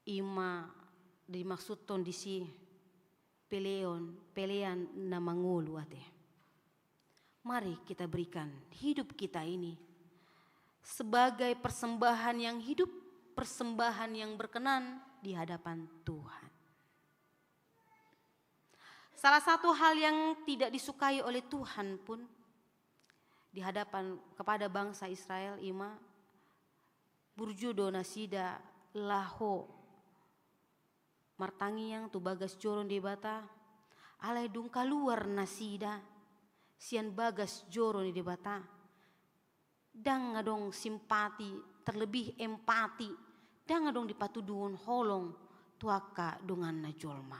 Ima dimaksudhon disi peleon, pelean na mangolu ate. Mari kita berikan hidup kita ini sebagai persembahan yang hidup, persembahan yang berkenan di hadapan Tuhan. Salah satu hal yang tidak disukai oleh Tuhan pun di hadapan, kepada bangsa Israel, ima burju do nasida laho martangiang tu bagas joro ni Debata, alai dung kaluar nasida sian bagas joro ni Debata, ndang adong simpati, terlebih empati, ndang adong dipatuduhon holong tu angka donganna jolma,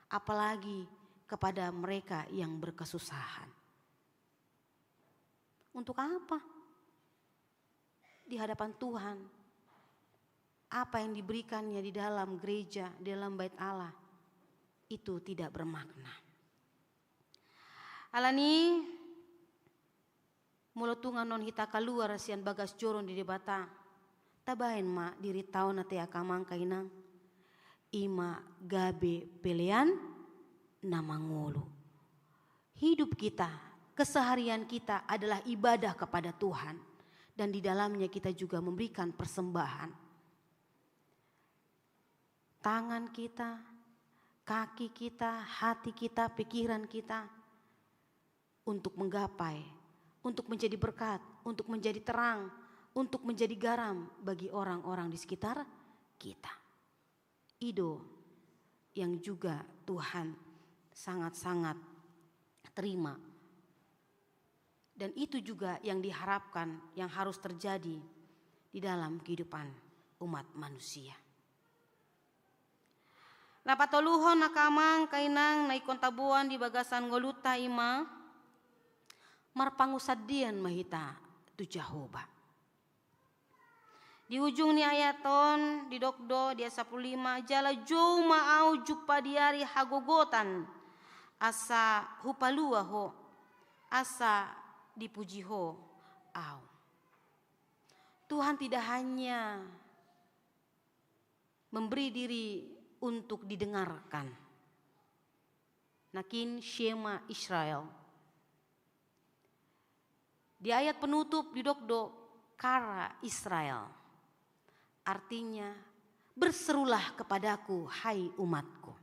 apalagi kepada mereka yang berkesusahan. Untuk apa? Di hadapan Tuhan, apa yang diberikannya di dalam gereja, di dalam bait Allah, itu tidak bermakna. Alani, molo tung annon hita kaluar sian bagas joro ni Debata, tabaen ma diritaon ate, angka amang, angka inang, ima gabe pelean na mangolu. Hidup kita, keseharian kita adalah ibadah kepada Tuhan, dan di dalamnya kita juga memberikan persembahan. Tangan kita, kaki kita, hati kita, pikiran kita, untuk menggapai, untuk menjadi berkat, untuk menjadi terang, untuk menjadi garam bagi orang-orang di sekitar kita. I do yang juga Tuhan sangat-sangat terima. Dan itu juga yang diharapkan, yang harus terjadi di dalam kehidupan umat manusia. Na patoluhon angka amang, angka inang, na ingkon taboan di bagasan ngolunta i ma, marpangunsandean ma hita tu Jahowa. Di ujung ni ayat on, didok do di ayat sampulu lima, jala jou ma au jumpa di ari hagogotan, asa hupalua ho, asa dipuji ho au. Tuhan tidak hanya memberi diri untuk didengarkan. Nangkin Shema Israel. Di ayat penutup didok do, kara Israel. Artinya, berserulah kepadaku, hai umatku.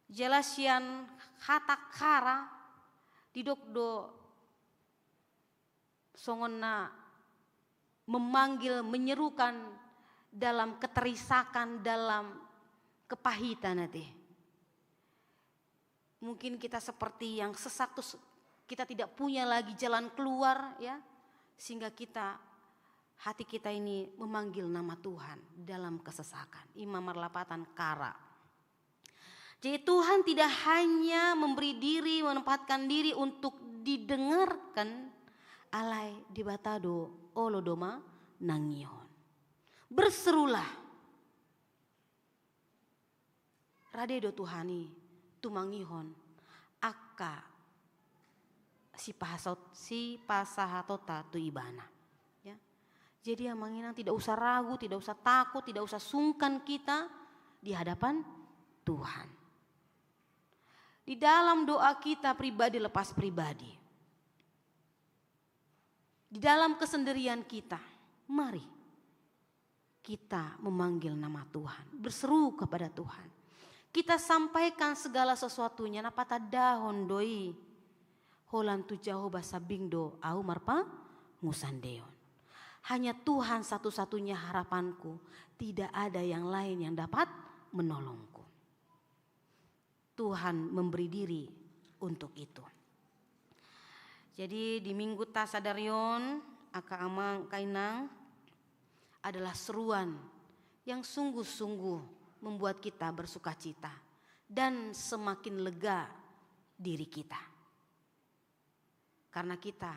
Jala sian hata kara didok do songon na memanggil, menyerukan dalam keterisakan, dalam kepahitan ate. Mungkin kita seperti yang sesak, terus kita tidak punya lagi jalan keluar, ya, sehingga kita, hati kita ini memanggil nama Tuhan dalam kesesakan. I ma marlapatan kara. Jadi Tuhan tidak hanya memberi diri, menempatkan diri untuk didengarkan, alai Debata do olo do manangihon. Berserulah. Rade do Tuhan i tumangihon angka sipahasot-, sipasahatonta tu Ibana. Ya. Jadi amang inang, tidak usah ragu, tidak usah takut, tidak usah sungkan kita di hadapan Tuhan. Di dalam doa kita pribadi lepas pribadi, di dalam kesendirian kita, mari kita memanggil nama Tuhan, berseru kepada Tuhan. Kita sampaikan segala sesuatunya, na patandahon do i. Holan tu Jahowa sambing do au marpangunsandeon. Hanya Tuhan satu-satunya harapanku, tidak ada yang lain yang dapat menolongku. Tuhan memberi diri untuk itu. Jadi di minggunta sadari on, angka amang, angka inang, adalah seruan yang sungguh-sungguh membuat kita bersukacita dan semakin lega diri kita. Karena kita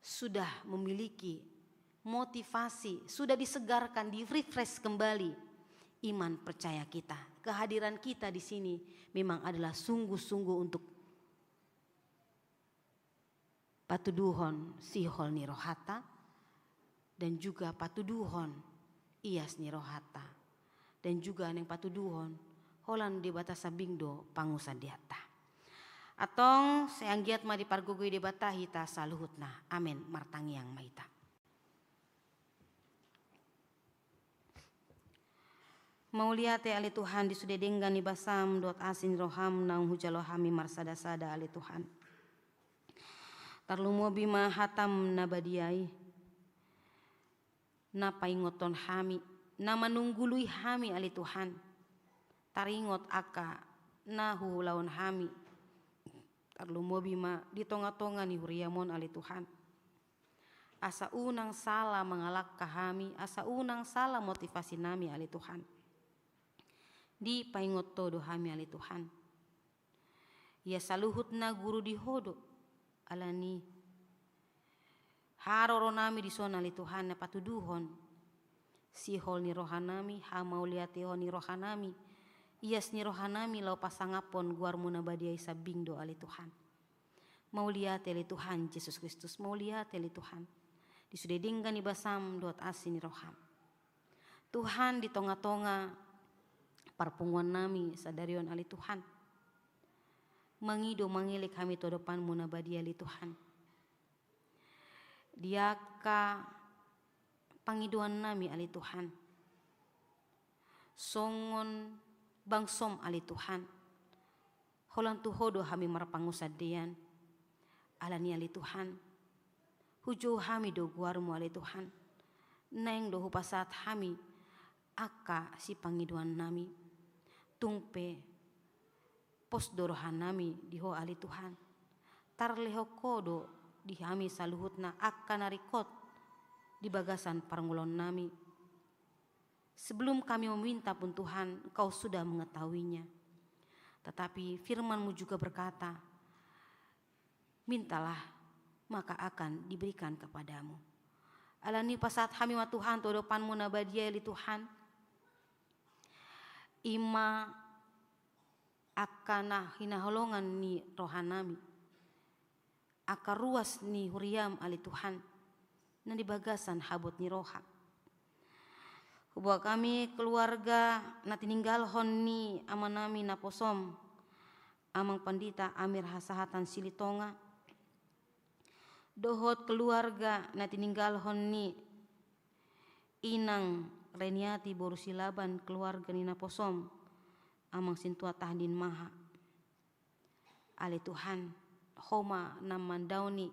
sudah memiliki motivasi, sudah disegarkan, di-refresh kembali iman percaya kita. Kehadiran kita di sini memang adalah sungguh-sungguh untuk patuduhon sihol ni rohanta, dan juga patuduhon ias ni rohanta, dan juga naeng patuduhon holan Debata sambing do pangunsandeanta. Antong sai anggiat ma dipargogoi Debata hita saluhutna. Amen. Martangiang ma hita. Mauliate ale Tuhan di sude denggan ni basam dohot asi ni roham naung hujalo hami marsada-sada ale Tuhan. Tarlumobi ma hatam na badia i, na paingothon hami, na manunggului hami ale Tuhan. Taringot angka na huulaon hami, tarlumobi ma di tonga-tonga ni huriam on ale Tuhan. Asa unang sala mangalangka hami, asa unang sala motivasinami ale Tuhan. Dipaingot Ho do hami ale Tuhan. Ia saluhutna guru di Ho do, alani haroronami dison ale Tuhan na patuduhon sihol ni rohanami, hamauliateon ni rohanami, ias ni rohanami laho pasangaphon goarmu na badia i sambing do ale Tuhan. Mauliate ale Tuhan Jesus Kristus, mauliate ale Tuhan. Di sude denggan ni basam dohot asi ni roham. Tuhan, di tonga-tonga parpunguannami sadari on ale Tuhan, mangido mangelek hami tu adopanmu na badia ale Tuhan. Di angka pangidoannami ale Tuhan, songon bangsom ale Tuhan, holan tu Ho do hami marpangunsandean. Alani ale Tuhan, hujou hami do goarmu ale Tuhan. Naeng do hupasahat hami angka sipangidoannami. Tung pe pos do rohanami di Ho ale Tuhan. Tarlehon Ho do di hami saluhutna angka na ringkot di bagasan parngoluonnami. Sebelum kami meminta pun Tuhan, Engkau sudah mengetahuinya. Tetapi firman-Mu juga berkata, "Mintalah, maka akan diberikan kepadamu." Alani i pasahat hami ma Tuhan tu adopan-Mu na badia i ale Tuhan. I ma angka na hinaholongan ni rohanami, angka ruas ni huria-M ale Tuhan, na di bagasan habot ni roha. Huboan hami keluarga na tininggalhon ni amanami naposo-M, Amang Pandita Amir Hasahatan Silitonga, dohot keluarga na tininggalhon ni Inang Reniati boru Silaban, keluarga ni naposo-M, Amang Sintua Tahdin Maha. Ale Tuhan, Ho ma na mandaoni,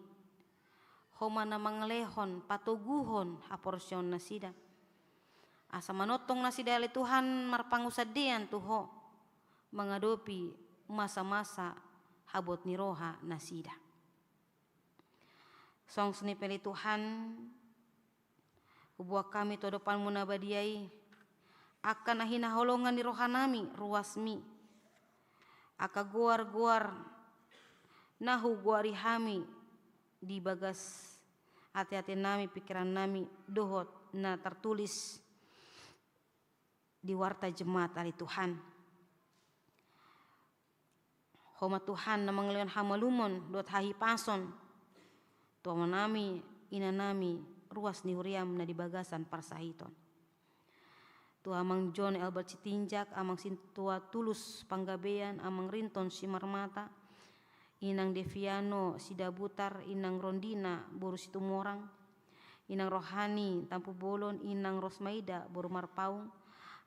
Ho ma na mangalehon, patoguhon haporseaon nasida. Asa manongtong nasida ale Tuhan marpangunsandean tu Ho, mangadopi masa-masa habot ni roha nasida. Songon i pe ale Tuhan, huboan hami tu adopan-Mu na badia i, angka na hinaholongan ni rohanami, ruas-Mi. Angka goar-goar na hugoari hami di bagas ate-atenami, pingkirannami, dohot na tartulis di warta jemaat ale Tuhan. Ho ma Tuhan na mangalehon hamalumon dohot hahipason tu amanami, inanami, ruas ni huria-M na di bagasan parsahiton. Tu Amang John Albert Sitinjak, Amang Sintua Tulus Panggabean, Amang Rinton Simarmata, Inang Deviano Sidabutar, Inang Rondina boru Situmorang, Inang Rohani Tampubolon, Inang Rosmaida boru Marpaung,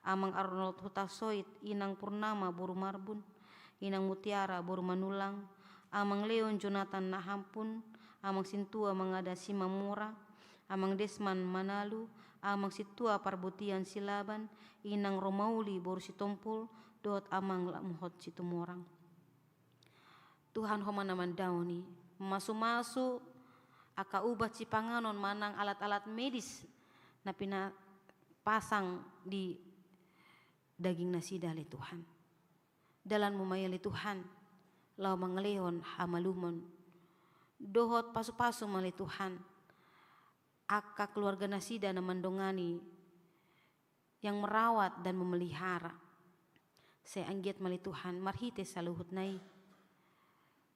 Amang Arnold Hutasoit, Inang Purnama boru Marbun, Inang Mutiara boru Manulang, Amang Leon Jonathan Nahampun, Amang Sintua Mangada Simamora, Amang Desman Manalu, Amang Sintua Parbotian Silaban, Inang Romauli boru Sitompul, dohot Amang Lamuhot Situmorang. Tuhan, Ho ma na mandaoni, masu-masu angka ubat sipanganon manang alat-alat medis na pinapasang di daging nasida ale Tuhan. Dalan-Mu ma i ale Tuhan, laho mangalehon hamalumon dohot pasu-pasu-M ale Tuhan, angka keluarga nasida na mandongani, yang merawat dan memelihara. Sai anggiat ma ale Tuhan, marhite saluhutna i,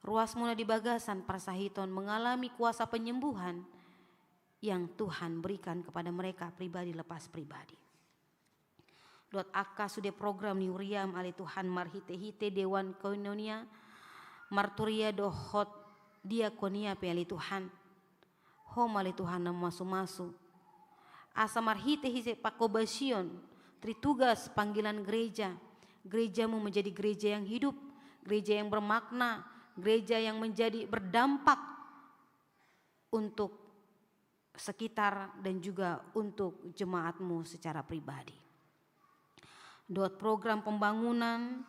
ruas-Mu na di bagasan parsahiton mengalami kuasa penyembuhan yang Tuhan berikan kepada mereka pribadi lepas pribadi. Dohot angka sude program ni huria-M ale Tuhan, marhite-hite Dewan Koinonia, marturia dohot diakonia pe ale Tuhan. Ho ma ale Tuhan na masu-masu. Asa marhite-hite pangkobasion, tritugas panggilan gereja, gereja-Mu menjadi gereja yang hidup, gereja yang bermakna, gereja yang menjadi berdampak untuk sekitar dan juga untuk jemaat-Mu secara pribadi. Dohot program pembangunan,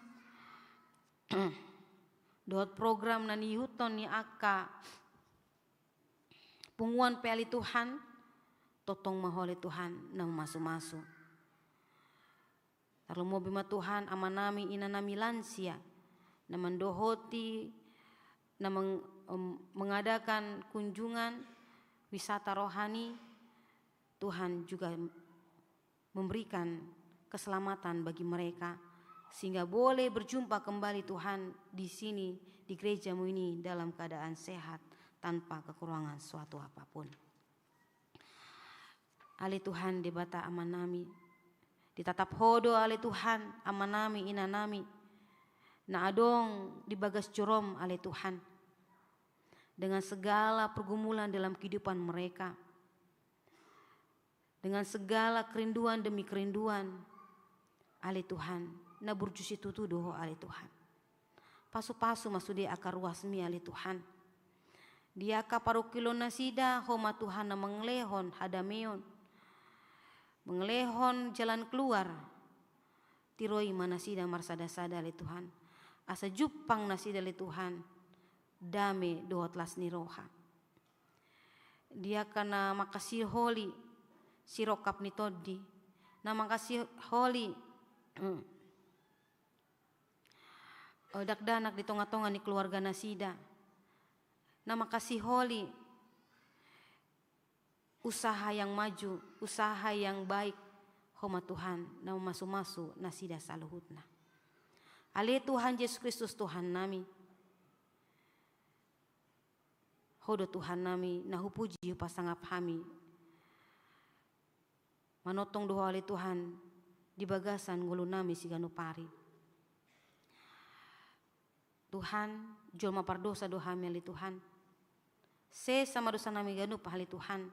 dohot program na niihuthon ni angka punguan pe ale Tuhan, tongtong ma Ho ale Tuhan na mamasu-masu. Tarlumobi ma Tuhan amanami, inanami lansia, na mandohoti, na meng-, em, mengadakan kunjungan wisata rohani, Tuhan juga memberikan keselamatan bagi mereka, sehingga boleh berjumpa kembali Tuhan di sini, di gereja-Mu ini dalam keadaan sehat, tanpa kekurangan suatu apapun. Ale Tuhan Debata amanami, ditatap Ho do ale Tuhan amanami, inanami, na adong di bagas joro-M ale Tuhan, dengan segala pergumulan dalam kehidupan mereka, dengan segala kerinduan demi kerinduan, ale Tuhan, na burju situtu do Ho ale Tuhan. Pasu-pasu ma sude angka ruas-Mi ale Tuhan. Di angka parungkilon nasida, Ho ma Tuhan na mangalehon hadameon, mangalehon jalan keluar. Tiroi ma nasida marsada-sada ale Tuhan, asa jumpang nasida ale Tuhan dame dohot las ni roha. Di angka na mangkasiholi, sirongkap ni tondi, na mangkasiholi, eh, dakdanak di tongatonga ni keluarga nasida, na mangkasiholi usaha yang maju, usaha yang baik, Ho ma Tuhan na mamasumasu nasida saluhutna. Ale Tuhan Jesus Kristus Tuhannami, Ho do Tuhannami na hupuji hupasangap hami, manongtong do Ho ale Tuhan di bagasan ngolunami siganup ari. Tuhan, jolma pardosa do hami ale Tuhan. Sesa ma dosanami ganup ale Tuhan,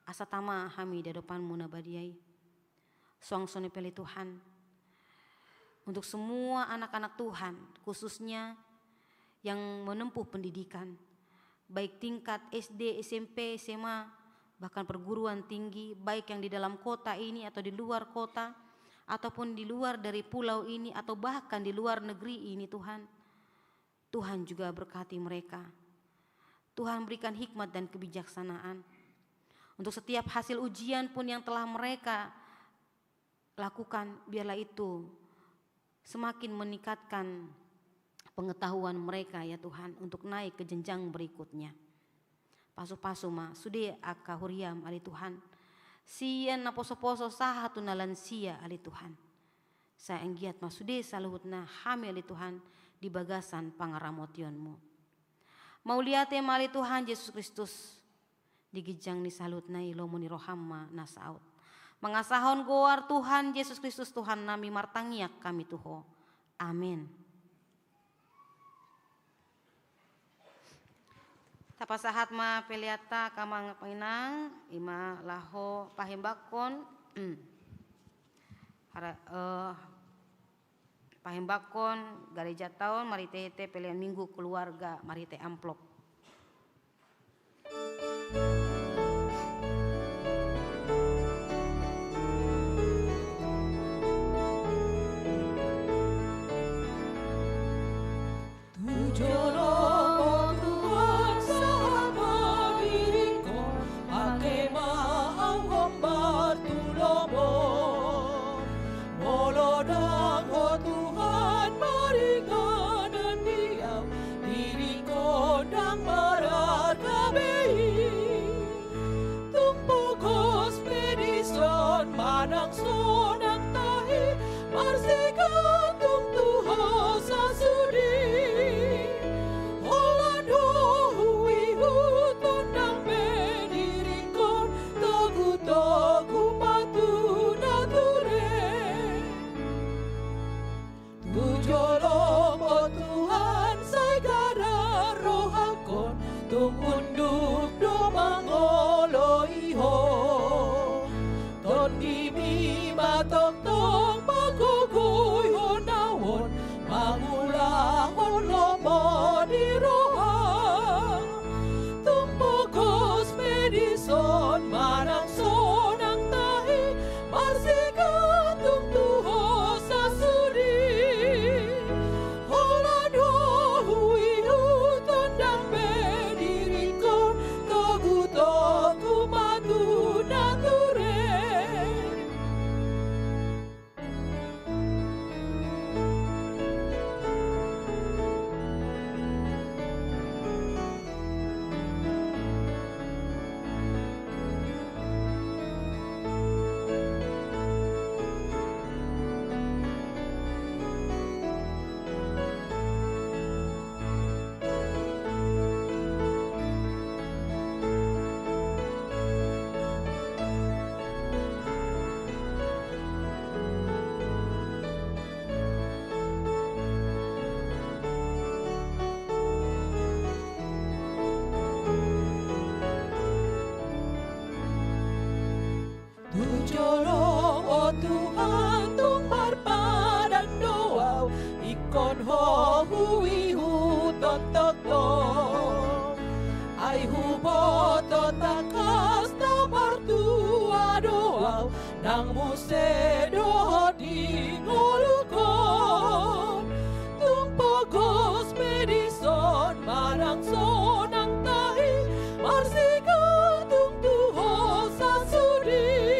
asa tama hami di adopanMu na badia i. Suang songon i pe ale Tuhan, untuk semua anak-anak Tuhan, khususnya yang menempuh pendidikan, baik tingkat S D, S M P, S M A, bahkan perguruan tinggi, baik yang di dalam kota ini atau di luar kota, ataupun di luar dari pulau ini, atau bahkan di luar negeri ini, Tuhan. Tuhan juga berkati mereka. Tuhan berikan hikmat dan kebijaksanaan. Untuk setiap hasil ujian pun yang telah mereka lakukan, biarlah itu semakin meningkatkan pengetahuan mereka, ya Tuhan, untuk naik ke jenjang berikutnya. Pasupasu ma sude angka huriaM, ale Tuhan. Sian na posoposo sahat tu na lansia, ale Tuhan. Sai anggiat ma sude saluhutna hami, ale Tuhan, di bagasan pangaramotionMu. Mauliate ma ale Tuhan Jesus Kristus, di ginjang ni saluhutna i lomo ni rohaM ma na saut. Mangasahon goar Tuhan Jesus Kristus Tuhannami martangiang hami tu Ho. Amen. Tapasahat ma peleanta angka amang inang, i ma laho pahembangkon, hara-, eh, pahembangkon garejanta on marhitehite pelean Minggu keluarga marhite amplop. Tu jolo Ho Tuhan sahat ma diringkon, ate ma ahu hombar tu lomo. Molo ndang Ho Tuhan maringanan di ahu, diringkon ndang mararga be i. Tung pogos pe dison manang sonang tahi, marsigantung tu Ho sasudi. Holan Ho huihuton, ndang be diringkon, togutogu ma tu nature. Tu jolom, o Tuhan, sai garar rohangkon, tung unduk do mangoloi Ho. Tondimi ma tongtong manggogoihon ahu on, mangulahon lomo ni roha. Tung pogos pe dison manang sonang tahi, marsigantung tu Ho sasudi. Holan Ho huihuton, ndang be diringkon, togutogu ma tu nature. Tu jolom, o Tuhan, tung marpadan do ahu, ingkon Ho huihuton tongtong. Ai huboto tangkas na martua do ahu, nang muse dohot di ngolungkon. Tung pogos pe dison manang sonang tahi, marsigantung tu Ho sasudi.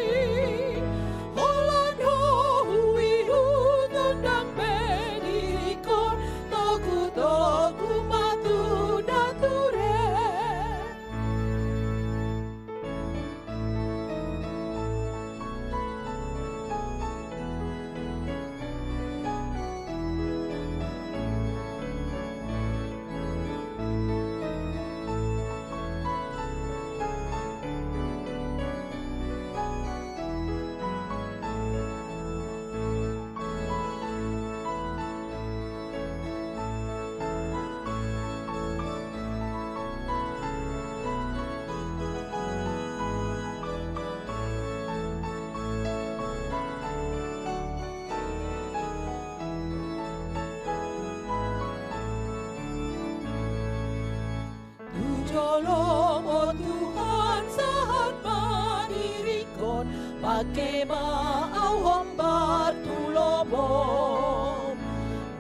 Pangke ma au hombar tu lomom.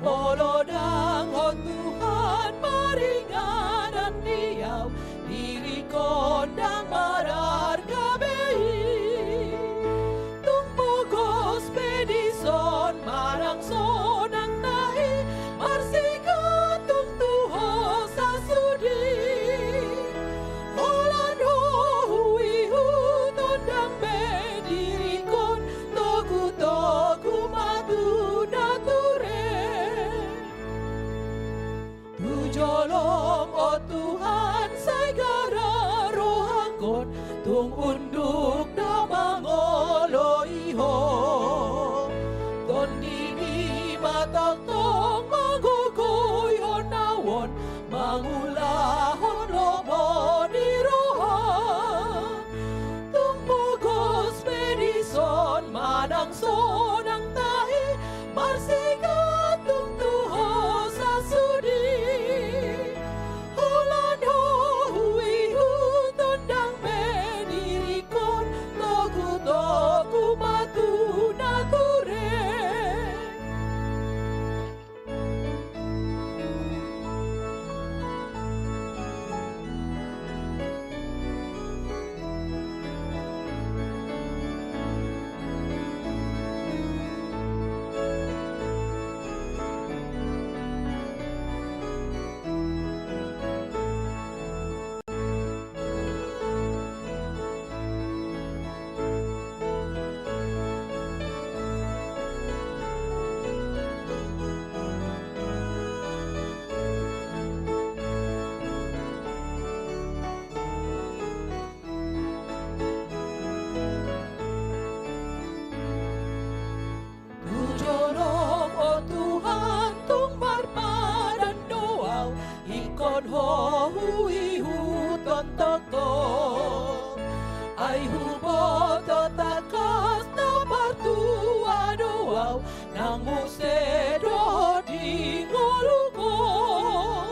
Molo ndang Ho Tuhan maringanan di au, dirikon ndang mararga be i. Tung pogos pe dison manang sonang tahi, marsigantung tu ho sasudi. Holan ho huihut on ndang be dirikon, togutogu ma tu nature. Tu jolom, o Tuhan, sai gara rohangkon, tung unduk do mangoloi ho. Tondimi ma tongtong mangogoihon au on, mangulahon lomo ni roha. Tung pogos pe dison manang sonang tahi, marsigantung tu ho sasudi. Holan ho huihut on ndang be dirikon, togutogu ma tu nature. Tu jolom, o Tuhan, tung marpadan do au, ingkon ho huihuthon tongtong. Ai huboto tangkas na martua do au, nang muse dohot di ngolungkon.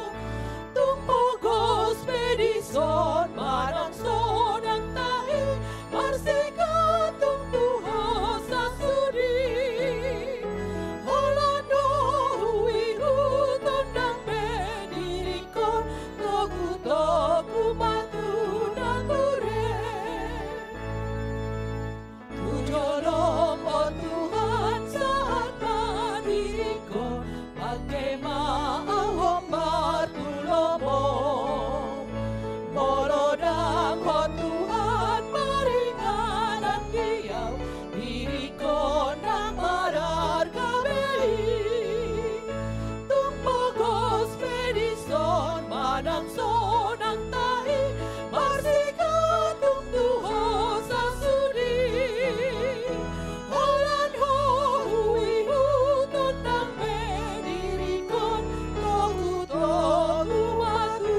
Tung pogos pe dison manang sonang tahi, marsigantung tu ho sasudi. Holan ho huihut on ndang be dirikon, togutogu ma tu nature. Tu jolom, o Tuhan, sahat ma diringkon, pangke ma au hombar tu lomom. Molo ndang Ho Tuhan maringanan di au, diringkon ndang mararga be i. Tung pogos pe dison manang sonang tahi, marsigantung tu ho sasudi. Holan ho huihut on ndang be diringkon, togutogu ma tu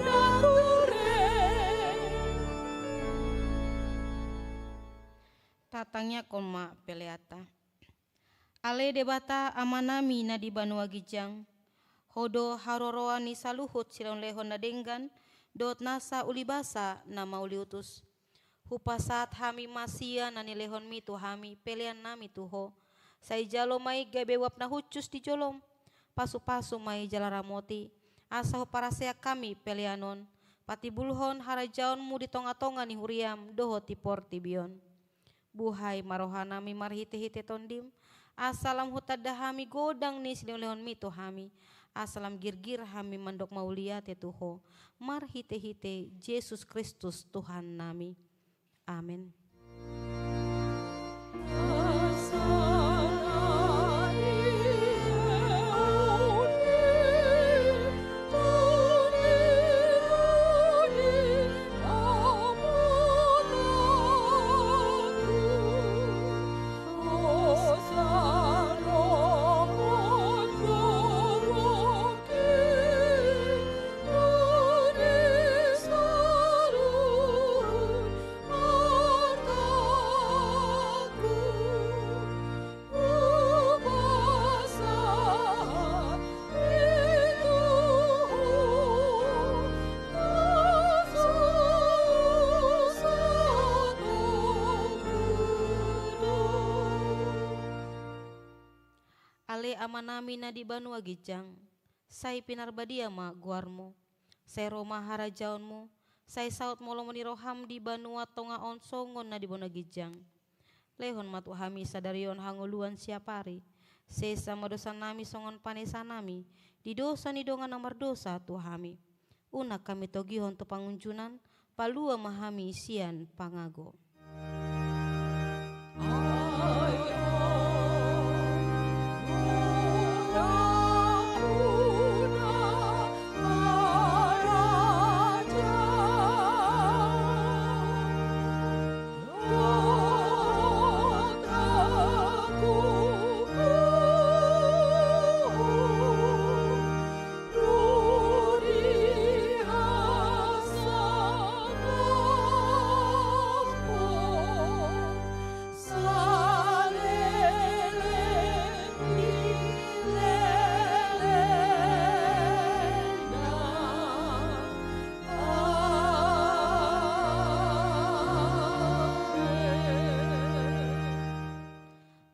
nature. Tatangiangkon ma peleanta. Ale Debata Amanami na di banua ginjang, Ho do haroroan ni saluhut silehonlehon na denggan dohot nasa ulibasa na mauliutus. Hupasahat hami ma sian na nilehonmi tu hami peleannami tu Ho. Sai jalo ma i gabe uap na hushus di jolom, pasupasu ma i jala ramoti, asa huparaseak hami pelean on, patimbulhon harajaonmu di tongatonga ni huriam dohot di portibi on. Buhai ma rohanami marhitehite Tondim, asa lam hutanda hami godang ni silehonlehonmi tu hami, asa lam girgir hami mandok mauliate tu Ho, marhitehite Jesus Kristus Tuhannami. Amen. Ale Amanami na di banua ginjang, sai pinarbadia ma goarMu. Sai ro ma harajaonMu. Sai saut ma lomo ni rohaM di banua tonga on songon na di banua ginjang. Lehon ma tu hami sadari on hangoluan siapari. Sesa ma dosanami songon panesanami di dosa ni dongan na mardosa tu hami. Unang hami togihon tu pangunjunan, palua ma hami sian pangago.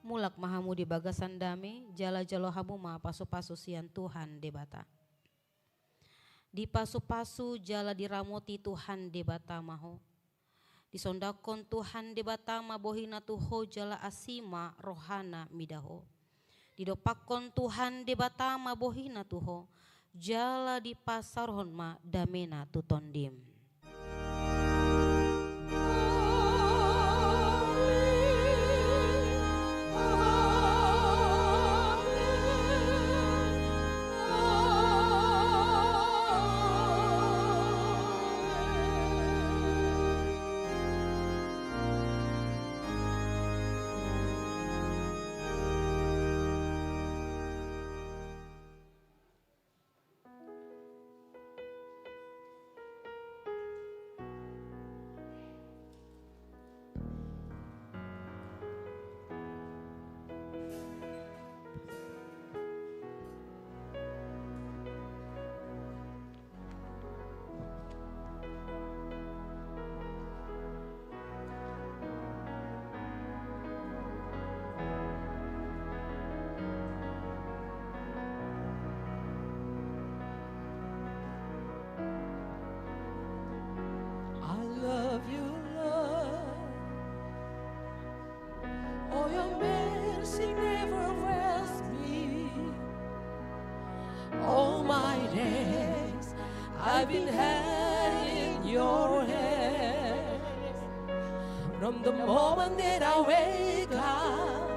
Mulak ma hamu di bagasan dame, jala jalo hamu ma pasupasu sian Tuhan Debata. Dipasupasu jala diramoti Tuhan Debata ma ho. Disondangkon Tuhan Debata ma bohina tu ho jala asi ma rohana mida ho. Didompakkon Tuhan Debata ma bohina tu ho, jala dipasaorhon ma damena tu tondim. I love you, Lord. Oh, your mercy never fails me. All my days I've been held in your hands. From the moment that I wake up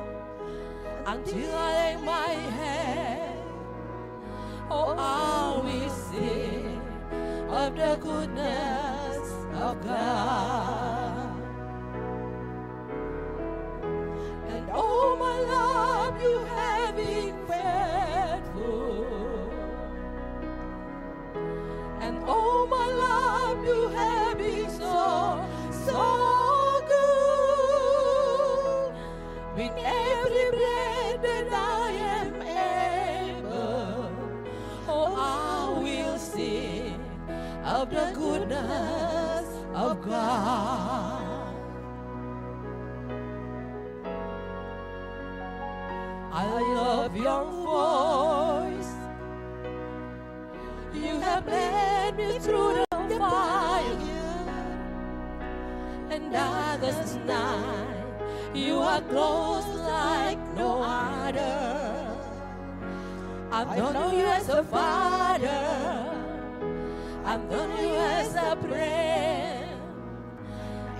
until I lay my head, oh, I will sing of the goodness of God. And all my life you have been faithful. And all my life you have been so, so good. With every breath that I am able, oh, I will sing of the goodness of God. I love your voice. You have led me through the fire and darkest night. You are close like no other. I've known you as a father. I've known you as a friend.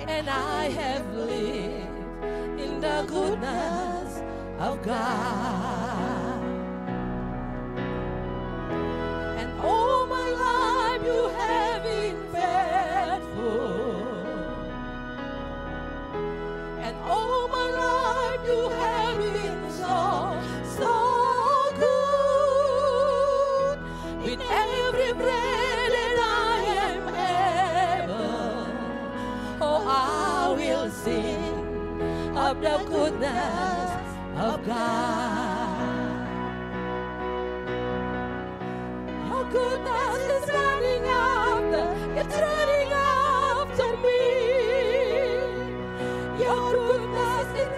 And I have lived in the goodness of God. And all my life you have been faithful. And all my life you have been so, so good. With every breath that I am able, oh, I will sing of the goodness of God. Your goodness is running after, it's running after me. Your goodness is